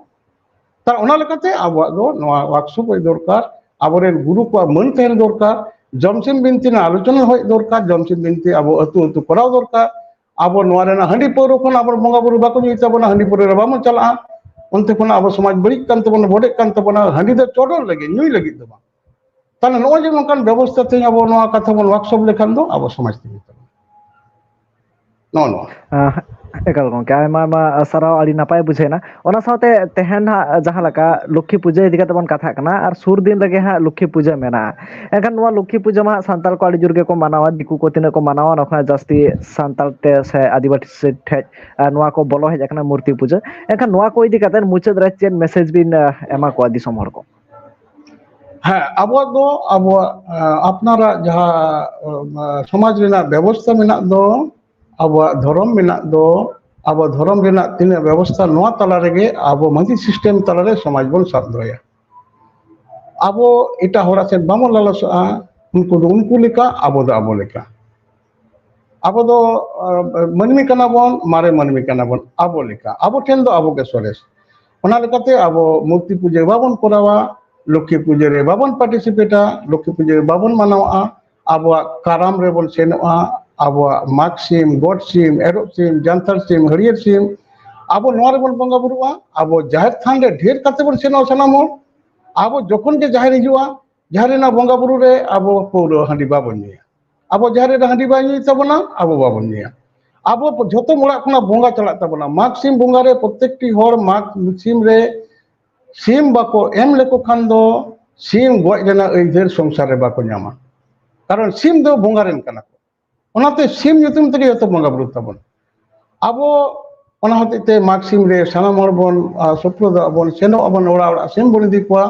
ᱛᱟᱦᱞᱮ ᱚᱱᱟ ᱞᱮᱠᱟᱛᱮ ᱟᱵᱚᱣᱟᱜ ᱫᱚ ᱱᱚᱣᱟ ᱣᱟᱨᱠᱥᱚᱯ ᱦᱩᱭ ᱫᱚᱨᱠᱟᱨ, ᱟᱵᱚᱨᱮᱱ ᱜᱩᱨᱩ ᱠᱚᱣᱟᱜ ᱢᱟᱹᱱ ᱛᱟᱦᱮᱱ ᱫᱚᱨᱠᱟᱨ, ᱡᱚᱢᱥᱤᱢ ᱵᱤᱱᱛᱤ ᱨᱮᱱᱟᱜ ᱟᱞᱳᱪᱚᱱᱟ ᱦᱩᱭ ᱫᱚᱨᱠᱟᱨ, ᱡᱚᱢᱥᱤᱢ ᱵᱤᱱᱛᱤ ᱟᱵᱚ ᱟᱹᱛᱩ ᱟᱹᱛᱩ ᱠᱚᱨᱟᱣ ᱫᱚᱨᱠᱟᱨ᱾ ᱟᱵᱚ ᱱᱚᱣᱟ ᱨᱮᱱᱟᱜ ᱦᱟᱺᱰᱤ ᱯᱟᱹᱣᱨᱟᱹ ᱠᱷᱚᱱ ᱟᱵᱚ ᱵᱚᱸᱜᱟ ᱵᱩᱨᱩ ᱵᱟᱠᱚ ᱧᱩᱭ ᱛᱟᱵᱚᱱᱟ, ᱦᱟᱺᱰᱤ ᱯᱟᱹᱣᱨᱟᱹ ᱨᱮ ᱵᱟᱵᱚᱱ ᱪᱟᱞᱟᱜᱼᱟ, ᱚᱱᱛᱮ ᱠᱷᱚᱱ ᱟᱵᱚ ᱥᱚᱢᱟᱡᱽ ᱵᱟᱹᱲᱤᱡ ᱠᱟᱱ ᱛᱟᱵᱚᱱᱟ, ᱵᱚᱰᱮᱜ ᱠᱟᱱ ᱛᱟᱵᱚᱱᱟ, ᱦᱟᱺᱰᱤ ᱫᱚ ᱪᱚᱰᱚᱨ ᱞᱟᱹᱜᱤᱫ, ᱧᱩᱭ ᱞᱟᱹᱜᱤᱫ ᱫᱚ ᱵᱟᱝ᱾ ᱛᱟᱦᱞᱮ ᱱᱚᱜᱼᱚᱭ ᱡᱮ ᱱᱚᱝᱠᱟᱱ ᱵᱮᱵᱚᱥᱛᱷᱟ ᱛᱮ ᱟᱵᱚ ᱱᱚᱣᱟ ᱠᱟᱛᱷᱟ ᱵᱚᱱ ᱣᱟᱨᱠᱥᱚᱯ ᱞᱮᱠᱷᱟᱱ ᱫᱚ ᱟᱵᱚ ᱥᱚᱢᱟᱡᱽ ᱛᱮᱜᱮ ᱛᱟᱵᱚᱱᱟ᱾ ᱱᱚᱜᱼᱚ ᱱᱚᱣᱟ᱾ ᱟᱸ, ᱮᱠᱟᱞ ᱜᱚᱝᱠᱮ, ᱟᱭᱢᱟ ᱟᱭᱢᱟ ᱥᱟᱨᱦᱟᱣ, ᱟᱹᱰᱤ ᱱᱟᱯᱟᱭ ᱵᱩᱡᱷᱟᱹᱣ ᱮᱱᱟ᱾ ᱚᱱᱟ ᱥᱟᱶᱛᱮ ᱛᱮᱦᱮᱧ ᱦᱟᱸᱜ ᱡᱟᱦᱟᱸ ᱞᱮᱠᱟ ᱞᱚᱠᱠᱷᱤ ᱯᱩᱡᱟᱹ ᱤᱫᱤ ᱠᱟᱛᱮ ᱵᱚᱱ ᱠᱟᱛᱷᱟᱜ ᱠᱟᱱᱟ, ᱟᱨ ᱥᱩᱨ ᱫᱤᱱ ᱨᱮᱜᱮ ᱦᱟᱸᱜ ᱞᱚᱠᱠᱷᱤ ᱯᱩᱡᱟᱹ ᱢᱮᱱᱟᱜᱼᱟ᱾ ᱮᱱᱠᱷᱟᱱ ᱱᱚᱣᱟ ᱞᱚᱠᱠᱷᱤ ᱯᱩᱡᱟᱹ ᱢᱟ ᱦᱟᱸᱜ ᱥᱟᱱᱛᱟᱲ ᱠᱚ ᱟᱹᱰᱤ ᱡᱳᱨ ᱜᱮᱠᱚ ᱢᱟᱱᱟᱣᱟ, ᱫᱤᱠᱩ ᱠᱚ ᱛᱤᱱᱟᱹᱜ ᱠᱚ ᱢᱟᱱᱟᱣᱟ, ᱚᱱᱟ ᱠᱷᱚᱱᱟᱜ ᱡᱟᱹᱥᱛᱤ ᱥᱟᱱᱛᱟᱲ ᱛᱮ ᱥᱮ ᱟᱹᱫᱤᱵᱟᱹᱥᱤ ᱴᱷᱮᱡ, ᱟᱨ ᱱᱚᱣᱟ ᱠᱚ ᱵᱚᱞᱚ ᱦᱮᱡ ᱟᱠᱟᱱᱟ ᱢᱩᱨᱛᱤ ᱯᱩᱡᱟᱹ᱾ ᱮᱱᱠᱷᱟᱱ ᱱᱚᱣᱟ ᱠᱚ ᱤᱫᱤ ᱠᱟᱛᱮ ᱢᱩᱪᱟᱹᱫ ᱨᱮ ᱪᱮᱫ ᱢᱮᱥᱮᱡᱽ ᱵᱤᱱ, ᱟᱸ, ᱮᱢᱟ ᱠᱚᱣᱟ ᱫᱤᱥᱚᱢ ᱦᱚᱲ ᱠᱚ? ᱦᱮᱸ, ᱟᱵᱚᱣᱟᱜ ᱫᱚ ᱟᱵᱚᱣᱟᱜ, ᱟᱸ, ᱟᱯᱱᱟᱨᱟᱜ ᱡᱟᱦᱟᱸ, ᱟᱸ, ᱥᱚᱢᱟᱡᱽ ᱨᱮᱱᱟᱜ ᱵᱮᱵᱚᱥᱛᱷᱟ ᱢᱮᱱᱟᱜ ᱫᱚ, ᱟᱵᱚᱣᱟᱜ ᱫᱷᱚᱨᱚᱢ ᱢᱮᱱᱟᱜ ᱫᱚ, ᱟᱵᱚ ᱫᱷᱚᱨᱚᱢ ᱨᱮᱱᱟᱜ ᱛᱤᱱᱟᱹᱜ ᱵᱮᱵᱚᱥᱛᱷᱟ, ᱱᱚᱣᱟ ᱛᱟᱞᱟ ᱨᱮᱜᱮ ᱟᱵᱚ ᱢᱟᱹᱡᱷᱤ system ᱛᱟᱞᱟ ᱨᱮ ᱥᱚᱢᱟᱡᱽ ᱵᱚᱱ ᱥᱟᱵ ᱫᱚᱦᱚᱭᱟ᱾ ᱟᱵᱚ ᱮᱴᱟᱜ ᱦᱚᱲᱟᱜ ᱥᱮᱫ ᱵᱟᱵᱚᱱ ᱞᱟᱞᱚᱥᱚᱜᱼᱟ, ᱩᱱᱠᱩ ᱫᱚ ᱩᱱᱠᱩ ᱞᱮᱠᱟ, ᱟᱵᱚ ᱫᱚ ᱟᱵᱚ ᱞᱮᱠᱟ᱾ ᱟᱵᱚ ᱫᱚ, ᱟᱸ, ᱢᱟᱹᱱᱢᱤ ᱠᱟᱱᱟ ᱵᱚᱱ, ᱢᱟᱨᱮ ᱢᱟᱹᱱᱢᱤ ᱠᱟᱱᱟ ᱵᱚᱱ, ᱟᱵᱚ ᱞᱮᱠᱟ᱾ ᱟᱵᱚ ᱴᱷᱮᱱ ᱫᱚ ᱟᱵᱚ ᱜᱮ ᱥᱚᱨᱮᱥ᱾ ᱚᱱᱟ ᱞᱮᱠᱟᱛᱮ ᱟᱵᱚ ᱢᱩᱨᱛᱤ ᱯᱩᱡᱟᱹ ᱵᱟᱵᱚᱱ ᱠᱚᱨᱟᱣᱟ, ᱞᱚᱠᱠᱷᱤ ᱯᱩᱡᱟᱹ ᱨᱮ ᱵᱟᱵᱚᱱ participate-ᱟ, ᱞᱚᱠᱠᱷᱤ ᱯᱩᱡᱟᱹ ᱵᱟᱵᱚᱱ ᱢᱟᱱᱟᱣᱟ, ᱟᱵᱚᱣᱟᱜ ᱠᱟᱨᱟᱢ ᱨᱮᱵᱚᱱ ᱥᱮᱱᱚᱜᱼᱟ, ᱟᱵᱚᱣᱟᱜ ᱢᱟᱜᱽ ᱥᱤᱢ, ᱜᱚᱰ ᱥᱤᱢ, ᱮᱨᱚᱜ ᱥᱤᱢ, ᱡᱟᱱᱛᱷᱟᱲ ᱥᱤᱢ, ᱦᱟᱹᱨᱭᱟᱹᱲ ᱥᱤᱢ, ᱟᱵᱚ ᱱᱚᱣᱟ ᱨᱮᱵᱚᱱ ᱵᱚᱸᱜᱟ ᱵᱩᱨᱩᱜᱼᱟ᱾ ᱟᱵᱚ ᱡᱟᱦᱮᱨ ᱛᱷᱟᱱ ᱨᱮ ᱰᱷᱮᱨ ᱠᱟᱛᱮ ᱵᱚᱱ ᱥᱮᱱᱚᱜᱼᱟ ᱥᱟᱱᱟᱢ ᱦᱚᱲ᱾ ᱟᱵᱚ ᱡᱚᱠᱷᱚᱱ ᱜᱮ ᱡᱟᱦᱮᱨ ᱦᱤᱡᱩᱜᱼᱟ, ᱡᱟᱦᱮᱨ ᱨᱮᱱᱟᱜ ᱵᱚᱸᱜᱟ ᱵᱩᱨᱩ ᱨᱮ ᱟᱵᱚ ᱯᱟᱹᱣᱨᱟᱹ ᱦᱟᱺᱰᱤ ᱵᱟᱵᱚᱱ ᱧᱩᱭᱟ᱾ ᱟᱵᱚ ᱡᱟᱦᱮᱨ ᱨᱮ ᱦᱟᱺᱰᱤ ᱵᱟᱭ ᱧᱩᱭ ᱛᱟᱵᱚᱱᱟ, ᱟᱵᱚ ᱵᱟᱵᱚᱱ ᱧᱩᱭᱟ᱾ ᱟᱵᱚ ᱡᱷᱚᱛᱚ ᱚᱲᱟᱜ ᱠᱷᱚᱱᱟᱜ ᱵᱚᱸᱜᱟ ᱪᱟᱞᱟᱜ ᱛᱟᱵᱚᱱᱟ᱾ ᱢᱟᱜᱽ ᱥᱤᱢ ᱵᱚᱸᱜᱟ ᱨᱮ ᱯᱨᱚᱛᱮᱠᱴᱤ ᱦᱚᱲ ᱢᱟᱜᱽ ᱥᱤᱢ ᱨᱮ ᱥᱤᱢ ᱵᱟᱠᱚ ᱮᱢ ᱞᱮᱠᱚ ᱠᱷᱟᱱ ᱫᱚ ᱥᱤᱢ ᱜᱚᱡ ᱨᱮᱱᱟᱜ ᱟᱹᱭᱫᱟᱹᱨ ᱥᱚᱝᱥᱟᱨ ᱨᱮ ᱵᱟᱠᱚ ᱧᱟᱢᱟ᱾ ᱠᱟᱨᱚᱱ ᱥᱤᱢ ᱫᱚ ᱵᱚᱸᱜᱟ ᱨᱮᱱ ᱠᱟᱱᱟ ᱠᱚ᱾ ᱚᱱᱟᱛᱮ ᱥᱤᱢ ᱧᱩᱛᱩᱢ ᱛᱮᱜᱮ ᱡᱚᱛᱚ ᱵᱚᱸᱜᱟ ᱵᱩᱨᱩ ᱛᱟᱵᱚᱱ᱾ ᱟᱵᱚ ᱚᱱᱟ ᱦᱚᱛᱮᱡ ᱛᱮ ᱢᱟᱜᱽ ᱥᱤᱢ ᱨᱮ ᱥᱟᱱᱟᱢ ᱦᱚᱲ ᱵᱚᱱ, ᱟᱨ, ᱥᱩᱯᱨᱚᱫᱚᱜ ᱟᱵᱚᱱ, ᱥᱮᱱᱚᱜ ᱟᱵᱚᱱ, ᱚᱲᱟᱜ ᱚᱲᱟᱜ ᱥᱤᱢ ᱵᱚᱱ ᱤᱫᱤ ᱠᱚᱣᱟ᱾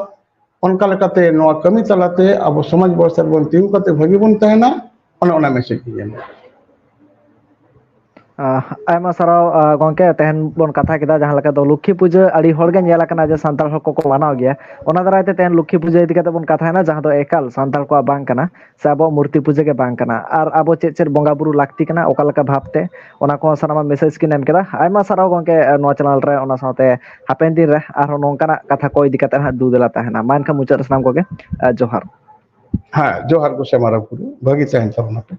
ᱚᱱᱠᱟ ᱞᱮᱠᱟᱛᱮ ᱱᱚᱣᱟ ᱠᱟᱹᱢᱤ ᱛᱟᱞᱟᱛᱮ ᱟᱵᱚ ᱥᱚᱢᱟᱡᱽ ᱵᱮᱵᱚᱥᱛᱷᱟ ᱨᱮᱵᱚᱱ ᱛᱤᱸᱜᱩ ᱠᱟᱛᱮ ᱵᱷᱟᱹᱜᱤ ᱵᱚᱱ ᱛᱟᱦᱮᱱᱟ, ᱚᱱᱮ ᱚᱱᱟ message ᱤᱧ ᱮᱢᱟ᱾ ᱟᱦ, ᱟᱭᱢᱟ ᱥᱟᱨᱦᱟᱣ, ᱟᱦ, ᱜᱚᱝᱠᱮ᱾ ᱛᱮᱦᱮᱧ ᱵᱚᱱ ᱠᱟᱛᱷᱟ ᱠᱮᱫᱟ ᱡᱟᱦᱟᱸ ᱞᱮᱠᱟ ᱫᱚ ᱞᱚᱠᱠᱷᱤ ᱯᱩᱡᱟᱹ ᱟᱹᱰᱤ ᱦᱚᱲ ᱜᱮ ᱧᱮᱞ ᱟᱠᱟᱱᱟ ᱡᱮ ᱥᱟᱱᱛᱟᱲ ᱦᱚᱲ ᱠᱚᱠᱚ ᱢᱟᱱᱟᱣ ᱜᱮᱭᱟ᱾ ᱚᱱᱟ ᱫᱟᱨᱟᱭ ᱛᱮ ᱛᱮᱦᱮᱧ ᱞᱚᱠᱠᱷᱤ ᱯᱩᱡᱟᱹ ᱤᱫᱤ ᱠᱟᱛᱮ ᱵᱚᱱ ᱠᱟᱛᱷᱟᱭᱮᱱᱟ, ᱡᱟᱦᱟᱸ ᱫᱚ ᱮᱠᱟᱞ ᱥᱟᱱᱛᱟᱲ ᱠᱚᱣᱟᱜ ᱵᱟᱝ ᱠᱟᱱᱟ ᱥᱮ ᱟᱵᱚᱣᱟᱜ ᱢᱩᱨᱛᱤ ᱯᱩᱡᱟᱹ ᱜᱮ ᱵᱟᱝ ᱠᱟᱱᱟ, ᱟᱨ ᱟᱵᱚ ᱪᱮᱫ ᱪᱮᱫ ᱵᱚᱸᱜᱟ ᱵᱩᱨᱩ ᱞᱟᱹᱠᱛᱤ ᱠᱟᱱᱟ, ᱚᱠᱟ ᱞᱮᱠᱟ ᱵᱷᱟᱵᱽ ᱛᱮ, ᱚᱱᱟ ᱠᱚᱦᱚᱸ ᱥᱟᱱᱟᱢᱟᱜ message ᱠᱤᱱ ᱮᱢ ᱠᱮᱫᱟ᱾ ᱟᱭᱢᱟ ᱥᱟᱨᱦᱟᱣ ᱜᱚᱝᱠᱮ, ᱱᱚᱣᱟ channel ᱨᱮ, ᱚᱱᱟ ᱥᱟᱶᱛᱮ ᱦᱟᱯᱮᱱ ᱫᱤᱱ ᱨᱮ ᱟᱨᱦᱚᱸ ᱱᱚᱝᱠᱟᱱᱟᱜ ᱠᱟᱛᱷᱟ ᱠᱚ ᱤᱫᱤ ᱠᱟᱛᱮ ᱦᱟᱸᱜ ᱫᱩ ᱫᱮᱞᱟ ᱛᱟᱦᱮᱱᱟ᱾ ᱢᱟ ᱮᱱᱠᱷᱟᱱ ᱢᱩᱪᱟᱹᱫ ᱨᱮ ᱥᱟᱱᱟᱢ ᱠᱚᱜᱮ, ᱟᱦ, ᱡᱚᱦᱟᱨ᱾ ᱦᱮᱸ, ᱡᱚᱦᱟᱨ ᱜᱚᱸᱥᱟᱭ ᱢᱟᱨᱟᱝ ᱵᱩᱨᱩ, ᱵᱷᱟᱹᱜᱤ ᱛᱟᱦᱮᱱ ᱛᱟᱵᱚᱱᱟ ᱯᱮ᱾